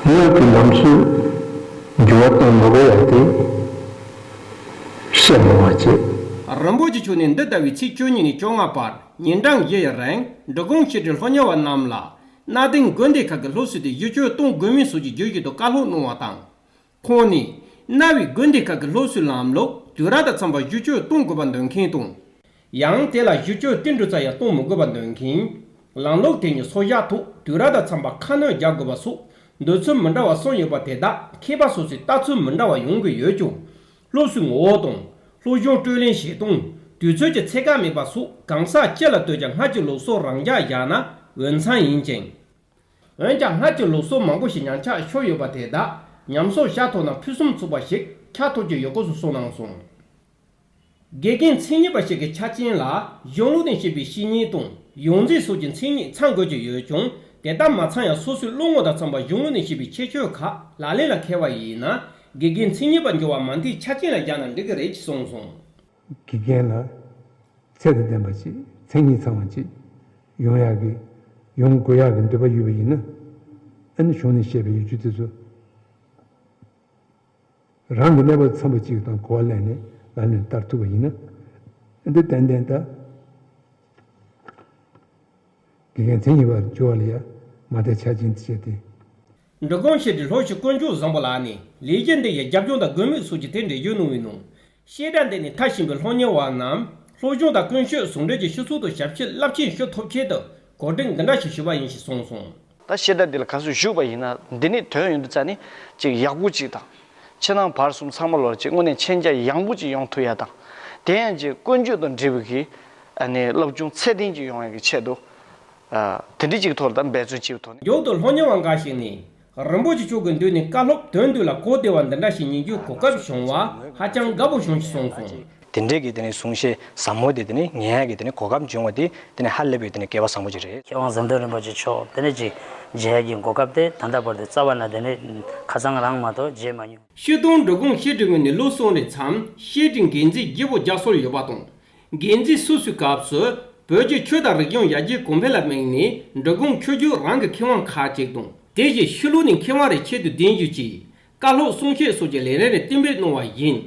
ངག་གི་ལམ་སྲོལ་འགྱུར་བ་གཏོང་མ་དགོས་ཡ་དེ་བཤད་གནང་བ་བྱས། རིན་པོ་ཆེ་མཆོག་ནས་འདི་ཟླ་བའི་ཚེས་བཅུ་གཉིས་ནས་བཅོ་ལྔ་བར་ཉིན་གྲངས་བཞི་ཡི་རིང་འབྲི་གུང་བཤད་སྒྲུབ་སློབ་གཉེར་བ་རྣམས་ལ་གནའ་དེང་དགོན་སྡེ་ཁག་གི་སློབ་གསོའི་ཐད་བསྒྱུར་བཅོས་གཏོང་དགོས་མིན་སོགས་ཀྱི་བརྗོད་གཞི་དང་བཀའ་སློབ་གནང་བ་དང་། ཁོང་ནས་གནའ་བོའི་དགོན་སྡེ་ཁག་གི་སློབ་གསོའི་ལམ་ལུགས་དུས་རབས་དང་འཚམ་པར་བསྒྱུར་བཅོས་གཏོང་དགོས་པ་འདོད་མཁན་དང་། ཡང་དེ་ལ་བསྒྱུར་བཅོས་ཏིལ་འབྲུ་ཙམ་ཡང་གཏོང་མི་དགོས་པ་འདོད་མཁན། ལམ་ལུགས་དེ་ཉིད་སོར་བཞག་ཐོག་དུས་རབས་དང་འཚམ་པར་ཁ་སྣོན་རྒྱག་དགོས་པ་སོགས་འདོད་ཚུལ་མི་འདྲ་བ་གསུངས་ཡོད་པ་དེ་དག་མཁས་པ་སོ་སོའི་ལྟ་ཚུལ་མི་འདྲ་བ་ཡོང་གི་ཡོད་ཀྱང་། སློབ་གསོའི་ངོ་བོ་དང་། སློབ་སྦྱོང་སྤྲོད་ལེན་བྱེད་སྟངས། དུས་ཚོད་ཀྱི་ཚད་བཀག་མེད་པ་སོགས་གང་ཟག་སྤྱི་ལ་ལྟོས་ཀྱང་སྔར་གྱི་ལུགས་སྲོལ་རང་འཇགས་བཞག་ན་འོས་འཚམ་ཡིན་ཅིང་། འོན་ཀྱང་སྔར་གྱི་ལུགས་སྲོལ་མང་པོ་ཞིག་ཉམས་ཆག་ཤོར་ཡོད་པ་དེ་དག་ཉམས་གསོ་བྱ་ཐུབ་ན་ཕུན་སུམ་ཚོགས་པ་ཞིག་ཆགས་ཐུབ་ཀྱི་ཡོད་སྐོར་སོགས་གསུངས་གནང་སོང་། དགེ་རྒན་མཚན་ཉིད་པ་ཞིག་གི་ཆ་རྐྱེན་ལ་གཞུང་ལུགས་ནས་བཤད་པའི་བཤེས་གཉེན་དང་ཡོངས་འཛིན་སོགས་ཀྱི་མཚན་ཉིད་ཚང་དགོས་ཀྱི་ཡོད་ཀྱང་། དེ་ལྟར་མ་ཚང་ཡང་སོ་སོའི་བློ་ངོ་དང་འཚམ་པ་གཞུང་ལུགས་ནས་བཤད་པའི་ཁྱད་ཆོས་ཁག་ལག་ལེན་ལ་འཁེལ་བ་ཡིན་ན། དགེ་རྒན་མཚན་ཉིད་པ་འགྱུར་བ་མ་མཐའི་ཆ་རྐྱེན་ལ་བཞག་ན་འགྲིག་གི་རེད་ཅེས་གསུངས་སོང་། དགེ་རྒན་ལ་ཚད་དང་ལྡན་པ་ཅིག་མཚན་ཉིད་ཚང་བ་ཅིག་ཡོང་ཡག་གི་ཡོང་དགོས་ཡག་གི་འདོད་པ་ཡོད་པ་ཡིན་ན། ཨ་ནི་གཞུང་ནས་བཤད་པའི་ཡིག་ཆ་དེ་ཚོ་རང་གི་གནས་བབ་འཚམ་པ་ཅིག་དང་གོ་བ་ལེན་ནས་ལག་ལེན་བསྟར་ཐུབ་པ་ཡིན་ན། འདི་ཏན་ཏན་ད་དགེ་རྒན་མཚན་ཉིད་པ་འགྱུར་བ་ལ་ཡ་མ་མཐའི་ཆ་རྐྱེན་དེ་བྱས་ཏེ། འབྲི་གུང་བཤད་སྒྲུབ་སློབ་གཞི་དཀོན་མཆོག་བཟང་པོ་ལགས་ནས་ལས་གཞི་འདི་ཡི་རྒྱབ་ལྗོངས་དང་དགོས་དམིགས་སོགས་ཀྱི་ཐད་འགྲེལ་བརྗོད་གནང་བའི་ནང་། བཤད་གྲྭ་འདི་ནས་མཐར་ཕྱིན་པའི་སློབ་གཉེར་བ་རྣམས་སློབ་སྦྱོང་དང་ཀུན་སྤྱོད་ཟུང་འབྲེལ་གྱི་སྤྱི་ཚོགས་དང་ཞབས་ཕྱི་རླབས་ཆེན་ཞུ་ཐུབ་ཆེད་དུ་གོ་སྒྲིག་འདི་འདྲ་ཞིག་ཞུས་པ་ཡིན་ཞེས་གསུངས་སོང་། ད་བཤད་གྲྭ་འདི་ལ་ག་ཚོད་ཞུགས་པ་ཡིན་ན་འདི་ནས་ཐོན་ཡོང་དུས་ཙ་ནི་ཅིག་ཡག་པོ་ཅིག་དང་། ཕྱི་ནང་བར་གསུམ་ཚང་མ་ལོར་ཅིག་དངོས་གནས་མཁྱེན་རྒྱ་ཡངས་པོ་ཅིག་ཡོང་ཐུབ་ཡ་དང་ དེ་ཡང་ཅིག་ཀུན་སྤྱོད་དང་འབྲེལ་བའི་གི་ཨ་ནི་སློབ་སྦྱོང་ཚད་ལྡན་ཅིག་ཡོང་ཡག་གི་ཆེད་དུ། ཨ་དེ་འདྲ་ཅིག་ཐོག་ལ་ད་འབད་བརྩོན་བྱེད་པའི་ཐོག་ནས། མཇུག་ཏུ་སློབ་གཉེར་བ་འགའ་ཞིག་ནས། རིན་པོ་ཆེ་མཆོག་གི་མདུན་ནས་བཀའ་སློབ་དོན་བསྡུས་ལ་གོ་བདེ་བ་འདི་འདྲ་ཞིག་ཉན་རྒྱུའི་གོ་སྐབས་བྱུང་བ་ཧ་ཅང་དགའ་པོ་བྱུང་ཞེས་གསུངས་སོང་། དེ་འདྲའི་གི་དེ་ནས་གསུང་བཤད་ཟབ་མོ་དེ་དེ་ནས་ཉན་ཡག་གི་དེ་ནས་གོ་སྐབས་བྱུང་བ་དེ་དེ་ནས་ཧ་ལས་པའི་དེ་ནས་སྐལ་བ་བཟང་པོ་ཅིག་རེད། མཁས་དབང་ཟམ་གདོང་རིན་པོ་ཆེ་མཆོག་དེ་ནས་ཅིག་མཇལ་ཡག་གི་གོ་སྐབས་དེ་ད་ལྟ་བར་དུ་རྩ་བ་ནས་དེ་ནས་ཁ་སང་རང་མ་གཏོགས་མཇལ་མ་མྱོང་། སྐྱིད་གྲོང་འབྲི་གུང་བཤད་གྲྭའི་ངོས་ནས་ལོ་གསུམ་རེའི་མཚམས་བཤད་གྲྭའི་འགན་འཛིན་བརྗེ་པོ་རྒྱ་མཚོར་ཡོད་པ་དང་། འགན་འཛིན་སོ་སོའི་སྐབས་སུ་བོད་ཀྱི་ཆོས་དང་རིག་གཞུང་ཡར་རྒྱས་གོང་འཕེལ་ལ་དམིགས་ནས་འབྲི་གུང་ཆོས་བརྒྱུད་རང་གི་མཁས་དབང་ཁག་ཅིག་དང་། དེ་བཞིན་ཕྱི་ལོགས་ནས་མཁས་དབང་རེ་ཆེད་དུ་འདེམས་རྒྱུ་གཅིག་བཀའ་སློབ་གསུང་བཤད་སོགས་ཀྱི་ལས་རིམ་རེ་གཏན་འབེབས་གནང་བ་ཡིན།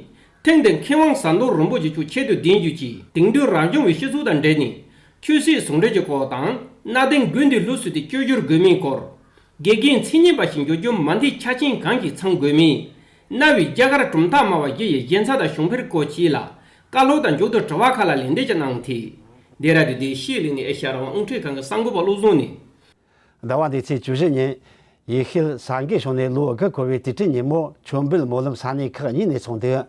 ཐེངས་འདིར་མཁས་དབང་ཟམ་གདོང་རིན་པོ་ཆེ་མཆོག་ཆེད་དུ་འདེམས་རྒྱུ་གཅིག་དེང་དུས་རང་བྱུང་བའི་སྤྱི་ཚོགས་དང་འབྲེལ་ནས་ཆོས་སྲིད་ཟུང་འབྲེལ་གྱི་སྐོར་དང་གནའ་དེང་དགུན་དུས་ལྷུ་སུ་དེ་བཅོས་བསྒྱུར་དགོས་མིན་སྐོར། དགེ་རྒན་མཚན་སྙན་པ་ཞིག་འགྱུར་རྒྱུ་མ་མཐའི་ཆ་རྐྱེན་གང་ཞིག་ཚང་དགོས་མིན། གནའ་བོའི་རྒྱ་གར་གྲུབ་མཐའ་སྨྲ་བ་བཞི་ཡི་ཞན་ཆ་དང་གཞུང་འཕེལ་སྐོར་བཅས་ལ་བཀའ་སློབ་དང་མཇུག་ཏུ་དྲི་བ་ཁག་ལ་ལན་འདེབས་ཀྱང་གནང་ཐལ། འདི་ར་དུ་དེ་ཤེས་ལེ་ནས་ཨེ་ཤ་རང་དབང་རླུང་འཕྲིན་ཁང་གི་གསར་འགོད་པ་བློ་བཟང་ནས། ཟླ་བ་འདིའི་ཚེས་བཅུ་བཞི་ཉིན། ཡེ་ཤུའི་ས་འགུལ་བྱུང་ནས་ལོ་དགུ་འཁོར་བའི་དུས་དྲན་ཉིན་མོ་མཆོད་འབུལ་སྨོན་ལམ་ས་གནས་ཁག་གཉིས་ནས་ཚོགས་འདུག་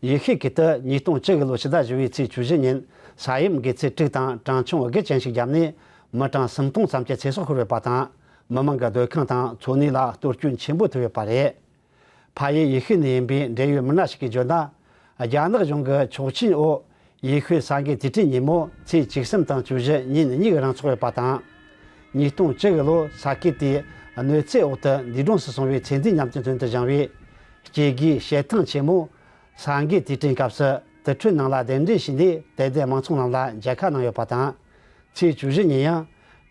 ཡེ་ཤུ་ཁུལ་དུ་ཉིས་སྟོང་བཅུ་དགུ་ལོ་ཕྱི་ཟླ་བཞི་པའི་ཚེས་བཅུ་བཞི་ཉིན་ས་ཡོམ་དགེ་ཚུལ་དྲུག་དང་གྲངས་ཆུང་དགུ་ཅན་ཞིག་བརྒྱབ་ནས་མི་གྲངས་སུམ་སྟོང་ཙམ་གྱི་ཚེ་སྲོག་ཤོར་ཡོད་པ་དང་། མི་མང་གི་སྡོད་ཁང་དང་འཚོ་གནས་ལ་གཏོར་སྐྱོན་ཆེན་པོ་ཐེབས་ཡོད་པ་རེད། ཕ་ཡུལ་ཡེ་ཤུ་ནས་ཡིན་པའི་འབྲེལ་ཡོད་མི་སྣ་ཞིག་གིས་བརྗོད་ན། རྒྱ་ནག་གཞུང་གི་ཆོག་མཆན་འོག་ཡེ་ཤུའི་ས་འགུལ་དུས་དྲན་ཉིན་མོ་ཚེས་བཅུ་གསུམ་དང་བཅུ་བཞི་ཉིན་གཉིས་ཀྱི་རིང་ཚོགས་ཡོད་པ་དང་། ཉིས་སྟོང་བཅུ་དགུ་ལོར་ས་ཁུལ་དེའི་གནོད་འཚེ་འོག་ཏུ་འདས་གྲོངས་སུ་སོང་བའི་ཚེ་འདས་མཉམ་དུ་དོན་དུ་བཞེངས་པའི་སྐྱེ་དགུའི་བཤད་ཐང་ཆེན་མོ། ས་འགུལ་དུས་དྲན་སྐབས་སུ་དུར་ཁྲོད་ནང་ལ་གདན་འདྲེན་བྱས་ནས་དད་ལྡན་མང་ཚོགས་རྣམས་ལ་མཇལ་ཁ་གནང་ཡོད་པ་དང་། ཚེས་བཅུ་བཞི་ཉིན་ཡང་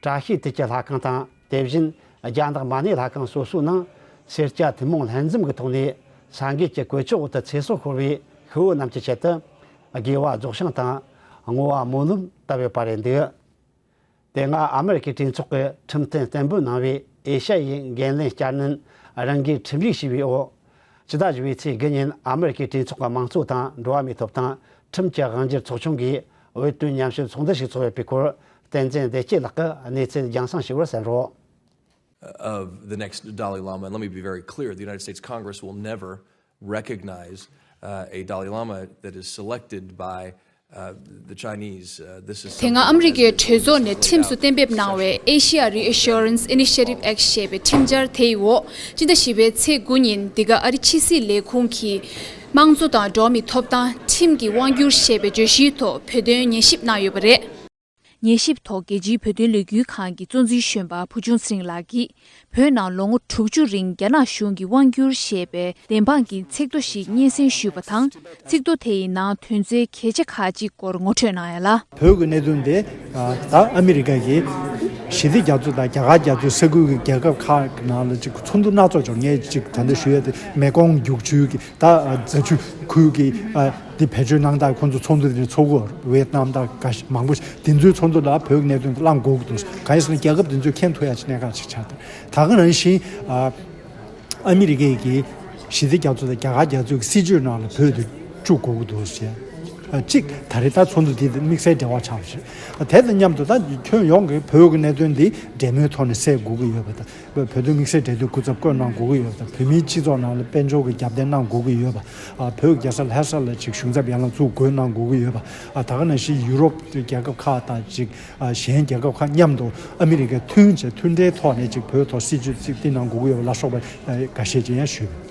བཀྲ་ཤིས་དུས་ཀྱི་ལྷ་ཁང་དང་། དེ་བཞིན་རྒྱ་ནག་མ་ཎི་ལྷ་ཁང་སོ་སོའི་ནང་སེར་སྐྱ་ཐུན་མོང་ལྷན་འཛོམས་ཀྱི་ཐོག་ནས་ས་འགུལ་གྱི་གོད་ཆག་འོག་ཏུ་ཚེ་སྲོག་ཤོར་བའི་ཤི་བོ་རྣམས་ཀྱི་ཆེད་དུ་དགེ་བ་རྫོགས་བྱང་དང་བསྔོ་བ་སྨོན་ལམ་བཏབ་ཡོད་པ་རེད་འདུག་དེ་སྔ་ཨ་མེ་རི་ཁའི་གྲོས་ཚོགས་ཀྱི་ཁྲིམས་མཐུན་གཏན་འབེབས་གནང་བའི་ཨེ་ཤ་ཡའི་འགན་ལེན་བསྐྱར་ནན་རང་འགུལ་ཁྲིམས་ཡིག་ཞེས་པའི་འོག་ཕྱི་ཟླ་བཞི་པའི་ཚེས་དགུ་ཉིན་ཨ་མེ་རི་ཁའི་གྲོས་ཚོགས་ཀྱི་དམངས་གཙོ་དང་འགྲོ་བ་མིའི་ཐོབ་ཐང་ཁྲིམས་ཀྱི་དབང་སྒྱུར་ཚོགས་ཆུང་གིས་འོས་བསྡུ་ཉམས་ཞིབ་ཚོགས་འདུ་ཞིག་ཚོགས་ཡོད་པའི་སྐོར་བསྟན་འཛིན་བདེ་སྐྱིད་ལགས་ཀྱིས་གནས་ཚུལ་རྒྱང་སྲིང་ཞུ་བར་གསན་རོགས། Of the next Dalai Lama. And let me be very clear, the United States Congress will never recognize uh, a Dalai Lama that is selected by uh, the Chinese. Uh, this is དེ་སྔ་ཨ་མི་རི་ཀའི་གྲོས་ཚོགས་ནས་ཁྲིམས་སུ་གཏན་འབེབས་གནང་བའི་Asia Reassurance Initiative Act ཞེས་པའི་ཁྲིམས་འཆར་དེའི་འོག་སྤྱི་ཟླ་བཞི་པའི་ཚེས་དགུ་ཉིན་འདི་ག་ཨ་རི་ཕྱི་སྲིད་ལས་ཁུངས་ཀྱིས་དམངས་གཙོ་དང་འགྲོ་བ་མིའི་ཐོབ་ཐང་ཁྲིམས་ཀྱི་དབང་སྒྱུར་ཞེས་པའི་བརྗོད་གཞིའི་ཐོག་བོད་དོན་ཉན་ཞིབ་གནང་ཡོད་པ་རེད། ཉན་ཞིབ་ཐོག་རྒྱལ་སྤྱིའི་བོད་དོན་ལས་འགུལ་ཁང་གི་གཙོ་འཛིན་གཞོན་པ་བུ་ཆུང་ཚེ་རིང་ལགས་ཀྱིས། བོད་ནང་ལོ་ངོ་དྲུག་ཅུ་རིང་རྒྱ་ནག་གཞུང་གིས་དབང་བསྒྱུར་ཞེས་པའི་བདེན་དཔང་གི་ཚིག་ཐོ་ཞིག་སྙན་སེང་ཞུས་པ་དང་། ཚིག་ཐོ་དེ་ཡི་ནང་དོན་ཚན་གལ་ཆེ་ཁག་ཅིག་སྐོར་ངོ་སྤྲོད་གནང་ཡ་ལ། བོད་ཀྱི་གནད་དོན་དེ་ད་ཨ་མི་རི་ཀ་གིས་ཞི་བདེ་རྒྱ་མཚོ་དང་རྒྱ་གར་རྒྱ་མཚོའི་ས་ཁུལ་གྱི་རྒྱལ་ཁབ་ཁག་གི་ནང་ལ་ཅིག་ཚོགས་འདུ་སྣ་ཚོགས་འབྱོར་ངས་ཅིག་ད་ལྟ་ཞུ་ཡ་དེ་མེ་ཀོང་རྒྱུག་ཆུའི་གི་ད་རྫ་ཆུ་ཁུལ་གྱི་འདི་བེད་སྤྱོད་གནང་སྟངས། ཁོང་ཚོ་ཚོགས་འདུ་དེ་ཚོགས་གོ། ཝེ་ཏི་ནམ་དང་འགའ་ཤས་མང་པོ་ཞིག་དེ་ཚོའི་ཚོགས་འདུ་ལ་བོད་ཀྱི་གནད་དོན་གླེང་དགོས་ཀྱི་འདུག་གང་ཡིན་ཟེར་ན་རྒྱལ་ཁབ་དེ་ཚོས་མཁྱེན་ཐུབ་ཡ་ཅིག་གནད་འགག་ཅིག་ཆགས་འདུག་ད་ག་ནང་བཞིན་ཨ་ཨ་མི་རི་ཀའི་གི་ཞི་བདེ་རྒྱ་མཚོ་དང་རྒྱ་གར་རྒྱ་མཚོའི་སྲིད་ཇུས་ནང་ལ་བོད་དེ་བཅུག་དགོས་ཀྱི་འདུག་ཟེར། གཅིག་ད་རེས་ད་ཚོགས་འདུ་འདི་དམིགས་བསལ་འབྲེལ་བ་ཆགས་པ་རེད། དེ་དང་མཉམ་དུ་ད་ཁྱོན་ཡོངས་ཀྱི་བོད་ཀྱི་གནད་དོན་འདི་འབྲེལ་མོལ་ཐོག་ནས་སེལ་དགོས་ཀྱི་ཡོད་པ་དང་། བོད་དོན་དམིགས་བསལ་འབྲེལ་མཐུད་སྐུ་ཚབ་བསྐོས་གནང་དགོས་ཀྱི་ཡོད་པ་དང་། བོད་མིའི་སྤྱི་ཚོགས་ནང་ལ་དཔལ་འབྱོར་གྱི་རྒྱབ་རྟེན་གནང་དགོས་ཀྱི་ཡོད་པ། ཨ་བོད་རྒྱལ་ས་ལྷ་ས་ལ་ཅིག་གཞུང་ཚབ་ཡན་ལག་བཙུགས་དགོས་གནང་དགོས་ཀྱི་ཡོད་པ། ཨ་ད་ག་ནང་བཞིན་ཡུ་རོབ་རྒྱལ་ཁབ་ཁག་དང་ཅིག་ཨ་གཞན་རྒྱལ་ཁབ་ཁག་མཉམ་དུ་ཨ་མི་རི་ཀ་མཐུན་བྱས་མཐུན་སྒྲིལ་ཐོག་ནས་ཅིག་བོད་ཐོག་སྲིད་ཇུས་ཅིག་བཏིང་གནང་དགོས་ཀྱི་ཡོད་པ་ལ་སོགས་པ་ཨ་འགའ་ཤས་ཅིག་ཡང་ཞུས།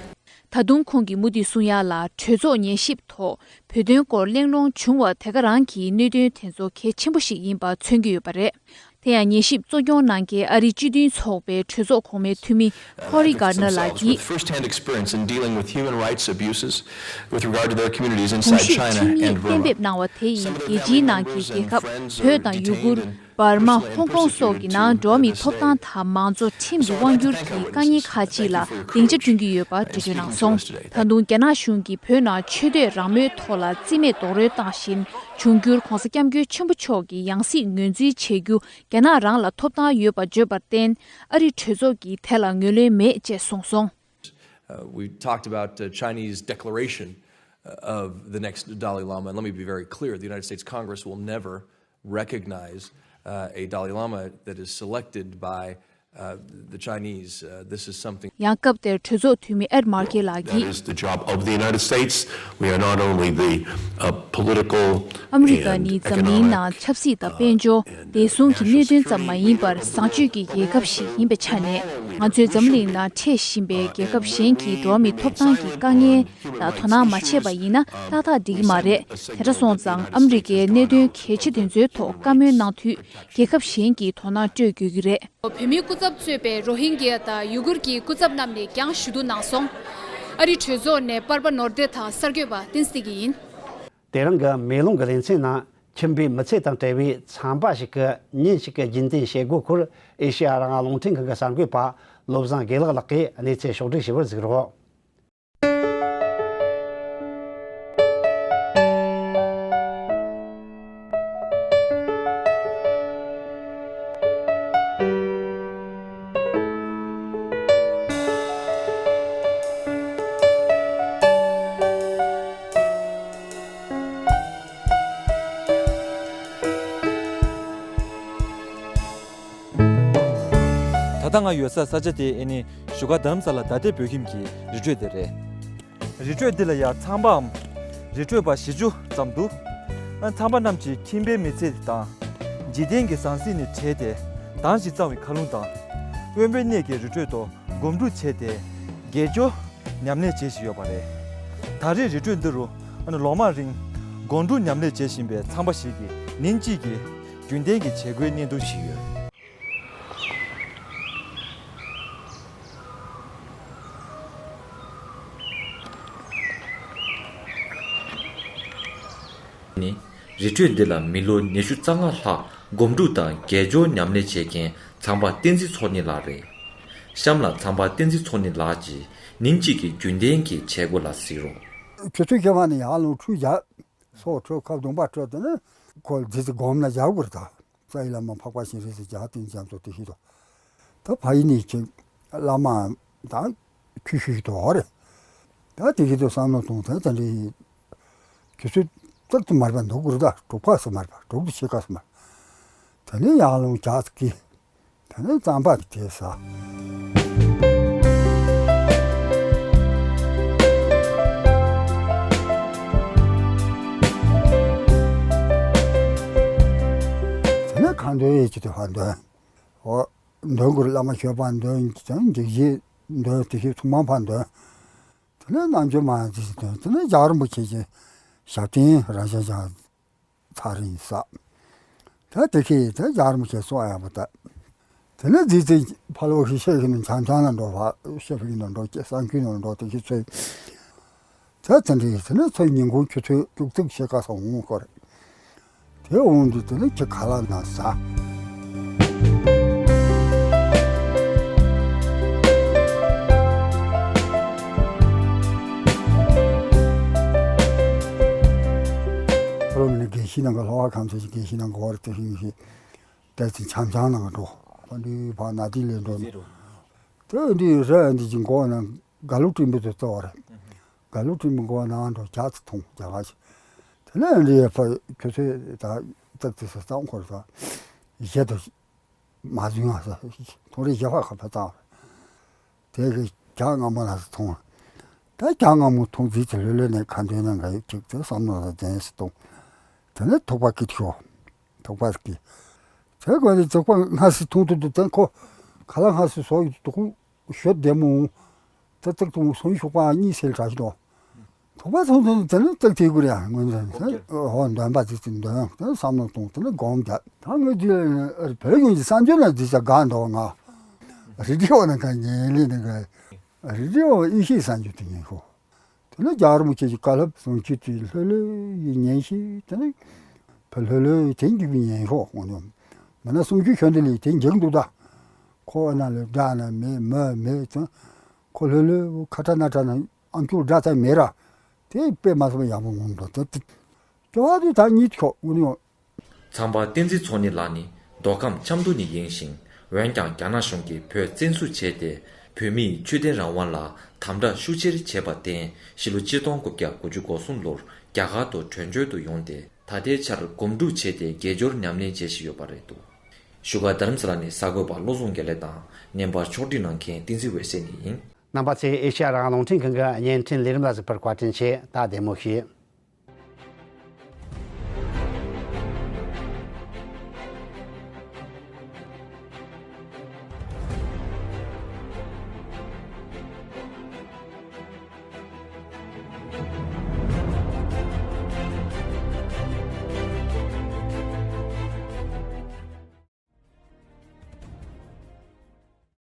ད་དུང་ཁོང་གིས་མུ་མཐུད་གསུང་ཡ་ལ། གྲོས་ཚོགས་ཉན་ཞིབ་ཐོག་བོད་དོན་སྐོར་གླེང་སློང་བྱུང་བ་དེ་ག་རང་གི་གནད་དོན་དེ་ཚོ་གལ་ཆེན་པོ་ཞིག་ཡིན་པ་མཚོན་གྱི་ཡོད་པ་རེད། དེ་ཡང་ཉན་ཞིབ་གཙོ་སྐྱོང་གནང་མཁན་ཨ་རིའི་སྤྱི་མཐུན་ཚོགས་པའི་གྲོས་ཚོགས་གོང་མའི་འཐུས་མི་ཁོ་རི་གྷར་ནར་ལགས་ཀྱིས། First-hand experience in dealing with human rights abuses with regard to their communities གོང་inside ཞུས་ཁྲིམས་China ཡིག་and གཏན་འབེབས་གནང་བ་དེ་ཡིས་རྒྱལ་སྤྱིའི་ནང་གི་རྒྱལ་ཁབ་བོད་དང་ཡུ་གུར། འབར་མ། ཧོང་ཀོང་སོགས་ཀྱི་ནང་འགྲོ་བ་མིའི་ཐོབ་ཐང་དང་མང་གཙོ་ཁྲིམས་ཀྱི་དབང་སྒྱུར་གྱི་དཀའ་ངལ་ཁག་ཅིག་ལ་སྡིངས་ཆ་བསྐྲུན་གྱི་ཡོད་པ་འགྲེལ་བརྗོད་གནང་སོང་། ད་དུང་རྒྱ་ནག་གཞུང་གིས་བོད་ནང་ཆོས་དད་རང་མོས་ཐོག་ལ་རྩིས་མེད་རྡོག་རོལ་བཏང་བཞིན་འབྱུང་འགྱུར་༧གོང་ས་༧སྐྱབས་མགོན་ཆེན་པོ་མཆོག་གི་ཡང་སྲིད་ངོས་འཛིན་བྱེད་རྒྱུ་རྒྱ་ནག་རང་ལ་ཐོབ་ཐང་ཡོད་པ་བརྗོད་པར་བརྟེན། ཨ་རིའི་གྲོས་ཚོགས་ཀྱིས་དེ་ལ་ངོས་ལེན་མེད་ཅེས་གསུངས་སོང་། Uh, we talked about uh, Chinese declaration uh, of the next Dalai Lama, and let me be very clear: the United States Congress will never recognize uh, a Dalai Lama that is selected by Uh, the Chinese, uh, this is something. ཡང་སྐབས་དེར་གྲོས་ཚོགས་འཐུས་མི་ཨེད་མར་ཀེ་ལགས་ཀྱིས། That is the job of the United States. We are not only the, uh, political and economic, uh, ཨ་མི་རི་ཀ་ནི་འཛམ་གླིང་ནང་ཆབ་སྲིད་དང་དཔལ་འབྱོར། བདེ་སྲུང་གི་གནད་དོན་ཙམ་མ་ཡིན་པར་བཟང་སྤྱོད་ཀྱི་རྒྱལ་ཁབ་ཞིག་ཡིན་པའི་ཆ་ནས། ང་ཚོས་འཛམ་གླིང་ནང་འཕྲད་བཞིན་པའི་རྒྱལ་ཁབ་གཞན་གྱི་འགྲོ་བ་མིའི་ཐོབ་ཐང་གི་དཀའ་ངལ་ལ་དོ་སྣང་མ་བྱས་པ་ཡིན་ན་ཏག་ཏག་འགྲིག་གི་མ་རེད། དེ་འདྲ་སོང་ཙང་ཨ་མི་རི་ཀའི་གནད་དོན་གལ་ཆེ་དེ་ཚོའི་ཐོག་བཀའ་མོལ་གནང་དུས། རྒྱལ་ཁབ་གཞན་གྱིས་དོ་སྣང་སྤྲོད་དགོས་ཀྱི་རེད། བོད་མིའི་སྐུ་ཚབ་གཙོས་པའི་རོ་ཧིན་གྱི་དང་ཡུ་གུར་གྱི་སྐུ་ཚབ་རྣམས་ནས་ཀྱང་ཞུ་གཏུག་གནང་སོང་། ཨ་རིའི་གྲོས་ཚོགས་ནས་པར་པ་ནོར་བདེ་དང་གསར་འགོད་པ་བསྟན་འཛིན་བདེ་སྐྱིད་ཡིན། དེ་རིང་གི་མེ་ལོང་གི་ལེ་ཚན་ནང་ཁྱིམ་པའི་མི་ཚེ་དང་བྲལ་བའི་ཚངས་པ་ཞིག་གི་ཉིན་ཞིག་གི་རྒྱུན་ལྡན་བྱེད་སྒོ་སྐོར་ཨེ་ཤེ་ཡ་རང་དབང་རླུང་འཕྲིན་ཁང་གི་གསར་འགོད་པ་བློ་བཟང་དགེ་ལེགས་ལགས་ཀྱིས་གནས་ཚུལ་ཕྱོགས་བསྒྲིགས་ཞུ་བར་གཟིགས་རོགས། ད་ལྟ་ང་ཡོད་ས་ས་ཆ་དེ་ཨེ་ནི་བཞུགས་སྒར་རྡ་རམ་ས་ལ་རྡ་སྟོད་བོད་ཁྱིམ་གྱི་རི་ཁྲོད་དེ་རེད། རི་ཁྲོད་འདི་ལ་ཡང་ཚངས་པའམ་རི་ཁྲོད་པ་བཞི་བཅུ་ཙམ་འདུག་ཨ་ཚངས་པ་རྣམས་ཀྱིས་ཁྱིམ་པའི་མི་ཚེ་དང་འཇིག་རྟེན་གྱི་ཟང་ཟིང་ནས་བྲལ་ཏེ་དྭངས་ཤིང་གཙང་བའི་མཁའ་རླུང་དང་དབེན་པའི་གནས་ཀྱི་རི་ཁྲོད་དུ་སྒོམ་སྒྲུབ་བྱས་ཏེ་དགེ་སྦྱོར་ཉམས་ལེན་བྱེད་བཞིན་ཡོད་པ་རེད། ད་རེས་རི་ཁྲོད་འདི་རུ་ཨ་ནི་ལོ་མང་རིང་སྒོམ་སྒྲུབ་ཉམས་ལེན་བྱེད་བཞིན་པའི་ཚངས་པ་ཞིག་གིས་ཉིན་གཅིག་གི་རྒྱུན་ལྡན་གྱི་བྱེད་སྒོའི་སྙན་ཐོ་ཞིག་ཡོད། ནི། རི་ཁྲོད་འདི་ལ་མི་ལོ་ཉི་ཤུ་རྩ་ལྔ་ལྷག་སྒོམ་སྒྲུབ་དང་དགེ་སྦྱོར་ཉམས་ལེན་བྱེད་མཁན་ཚངས་པ་བསྟན་འཛིན་ཚོགས་གཉིས་ལགས་རེད། གཤམ་ལ་ཚངས་པ་བསྟན་འཛིན་ཚོགས་གཉིས་ལགས་ཀྱིས་ཉིན་གཅིག་གི་རྒྱུན་ལྡན་གྱི་བྱེད་སྒོ་ལ་གཟིགས་རོགས། ཆུ་ཚོད་བཅོ་ལྔ་ནས་ཡར་ལངས་ཁྲུས་བརྒྱབ། སོ་འཁྲུད། ཁབ་བརྡུངས་པ་འཁྲུད། དེ་ནས་ཁོ་རྗེས་སུ་སྒོམ་ན་བཞག་དགོས་རེད་ད། རྩ་བའི་བླ་མ་འཕགས་པ་སྤྱན་རས་གཟིགས་རྒྱལ་བ་བསྟན་འཛིན་རྒྱ་མཚོ་དེ་ཤི་དོ། ད་ཕ་ཡི་ནས་ཁྱེད་བླ་མ་དང་ཁྱུ་ཤི་ཤི་དོ་རེད། ད་དེ་ཤི་དོ་བསམ་བློ་གཏོང་ད་ད་འདྲའི་དུས་ཚོད་ཙག་ཏུ་མར་པ་འདུག་དགོས་རེད་ད། དྲུག་པ་སུ་མར་པ་དྲུག་ཏུ་ཕྱེད་ཀ་སུ་མར། དེ་ནས་ཡར་ལངས་ཇ་ཚ་གི། དེ་ནས་རྩམ་པ་དེ་ཟ། དེ་ནས་ཁ་འདོན་ཡས་ཀྱི་དེ་ཕར་འདོན། འོ། འདོན་དགོས་རེད། བླ་མ་མཆོད་པ་འདོན་ཀྱང་འཇིགས་བྱེད་འདོན། དེ་ཤི་ཚུགས་མང་ཕར་འདོན། དེ་ནས་རྣལ་འབྱོར་མ་ཡང་དེ་ཤི་འདོན། དེ་ནས་རྒྱལ་བ་རིན་པོ་ཆེ་གི་ཞབས་བརྟན་རང་བཞིན་ཅན། ཚར་རིང་ས། ད་དེ་ཁའི་ད་རྒྱལ་བ་རིན་པོ་ཆེ་གསུང་ཡག་པོ་ད། དེ་ནས་རྗེས་ཚེ་ཕ་ལོ་ཤི་ཤེས་ཤི་ནས་འཆམ་འཆམ་ལ་འགྲོ་བ་ཤེས་ཤི་ནས་འགྲོ་སྐྱེ་སང་ཁུལ་ནང་འགྲོ་དེ་ཤི་ཚོས། ད་དེ་འདྲའི་དེ་ནས་ཚོས་ཉིན་གུང་ཆུ་ཚོད་དྲུག་ཙིག་ཕྱེད་ཀ་སོང་འོང་སྐོར། དེ་འོང་དུས་དེ་ནས་ཁྱི་ཁ་ལག་ན་ཟ། ཁོ་རང་ནི་དགེ་བཤེས་ནང་གི་ལྷོ་བ་ཁམས་ཚོ་ཞིག་དགེ་བཤེས་ནང་གི་བར་དུ་ཞིག་ཞིག་ཏེ་ཚིག་འཆམ་འཆམ་ནང་འགྲོ། ཁོ་འདི་ཕ་ན་དི་ལས་འགྲོ་ནི། ཏེ་འདི་ར་འདི་ཅིག་མགོ་ན་དགའ་ལུ་སྤྲིན་པོ་དུ་ཙོ་བ་རེད། དགའ་ལུ་སྤྲིན་པོ་མགོ་ན་འགྲོ་ཇ་ཚ་འཐུང་ཇ་ག་ཞིག་དེ་ནས་འདི་ཡ་ཕ་ཁྱོད་ཚོས་ད་ཙག་ཙིག་ས་གཙང་འཁོར་ས་གཞས་དུ་མ་བཟུང་ཡ་ས་ཐོ་རེ་གཞས་ཕ་ཁ་ཕ་ཙང་རེད། དེ་གི་ཇ་མངར་མོ་ལ་ས་འཐུང་། ད་ཇ་མངར་མོ་འཐུང་རྗེས་ཀྱི་ལྷོད་ལྷོད་ནས་ཁ་འདོན་ནས་འགའ་ཡོད་ཅིག་ཏེ་བསམ་མནོ་ལ་འཛིན་སི་འཐུང་། དེ་ནས་ཐུག་པ་སྐྱིད་ཤོག་ཐུག་པ་སྐྱིད། དེ་གོ་ནས་ཐུག་པ་སྔ་སི་འཐུང་དུ་འདུག་དེ་ཁོ་ཁ་ལག་སྔ་སི་བཟོ་ཡི་འདུག་ཤོད་བདེ་མོ། ད་ཙག་ཏུ་སོང་ཤུག་པ་གཉིད་སད་དྲག་ཤི་དོ། ཐུག་པ་སོང་དུ་དེ་ནས་ཙག་ཐེ་གུ་རེ་ཡང་ངོས་འཛིན་དེ་ཧོ་འདོན་པ་ཙིག་ཙིག་འདོན་དེ་བསམ་མནོ་གཏོང་དེ་ནས་སྒོམ་རྒྱག་ད་ངས་དེ་བོད་ཡོངས་ཀྱི་གསར་འགྱུར་ན་འདི་ཅག་དགའ་འདུག་ང་། རི་ཏི་ཡོ་ན་ག་ཉན་ལི་ན་ག་རི་ཏི་ཡོ་ཨི་ཤི་གསར་འགྱུར་དེ་ཉན་ཤོག་དེ་ནས་རྒྱལ་བ་རིན་པོ་ཆེ་གི་བཀའ་སློབ་གསུང་ཆོས་དེ་ལྷོད་ལྷོད་ཡིན་ཉན་ཤེས་དེ་ནས་བུ་ལྷོད་ལྷོད་དེ་འཇིགས་པའི་ཉན་ཤོག་འོང་ཡོང་། མི་ན་གསུང་ཆོས་ཁྱོད་འདི་ལས་དེ་འཇིགས་འདུག་ད། ཁོ་ཨ་ན་ལས་དགྲ་ན་མེད་མི་མེད་ཙང་། ཁོ་ལྷོད་ལྷོད་ཁ་ཁྲ་ན་ཁྲ་ན་ཨམ་ཅོག་དགྲ་ཚ་མེད་ར། དེ་དཔེ་མ་སོང་ཡག་པོ་ངོམ་འགྲོ་དེ་དེ། ཅོ་བ་དེ་ད་གཉིད་ཁྱོག་འོང་ཡོང་། ཚངས་པ་བསྟན་འཛིན་ཚོགས་གཉིས་ལགས་ནི་མདོ་ཁམས་ཆབ་མདོ་ནས་ཡིན་ཞིང་། འོན་ཀྱང་རྒྱ་ནག་གཞུང་གིས་བོད་བཙན་བཟུང་བྱས་ཏེ། བོད་མིའི་ཆོས་དད་རང་དབང་ལ་དམ་དྲག་ཤུགས་ཆེར་བྱས་པར་བརྟེན། ཕྱི་ལོ་ཆིག་སྟོང་དགུ་བརྒྱ་དགུ་བཅུ་གོ་གསུམ་ལོར་རྒྱ་གར་དུ་བྲོས་བྱོལ་དུ་ཡོང་སྟེ། ད་ལྟའི་ཆར་སྒོམ་སྒྲུབ་བྱས་ཏེ་དགེ་སྦྱོར་ཉམས་ལེན་བྱེད་བཞིན་ཡོད་པ་རེད་འདུག་བཞུགས་སྒར་རྡ་རམ་ས་ལ་ནས་གསར་འགོད་པ་བློ་བཟང་དགེ་ལེགས་དང་། བརྙན་པར་ཕྱོགས་སྒྲིག་གནང་མཁན་བསྟན་འཛིན་འོད་ཟེར་གཉིས་ཡིན། རྣམ་པ་ཚོས་ཨེ་ཤ་ཡ་རང་དབང་རླུང་འཕྲིན་ཁང་གི་བརྙན་འཕྲིན་ལས་རིམ་ལ་གཟིགས་པར་བཀའ་དྲིན་ཆེ། ད་བདེ་མོ་བྱོས།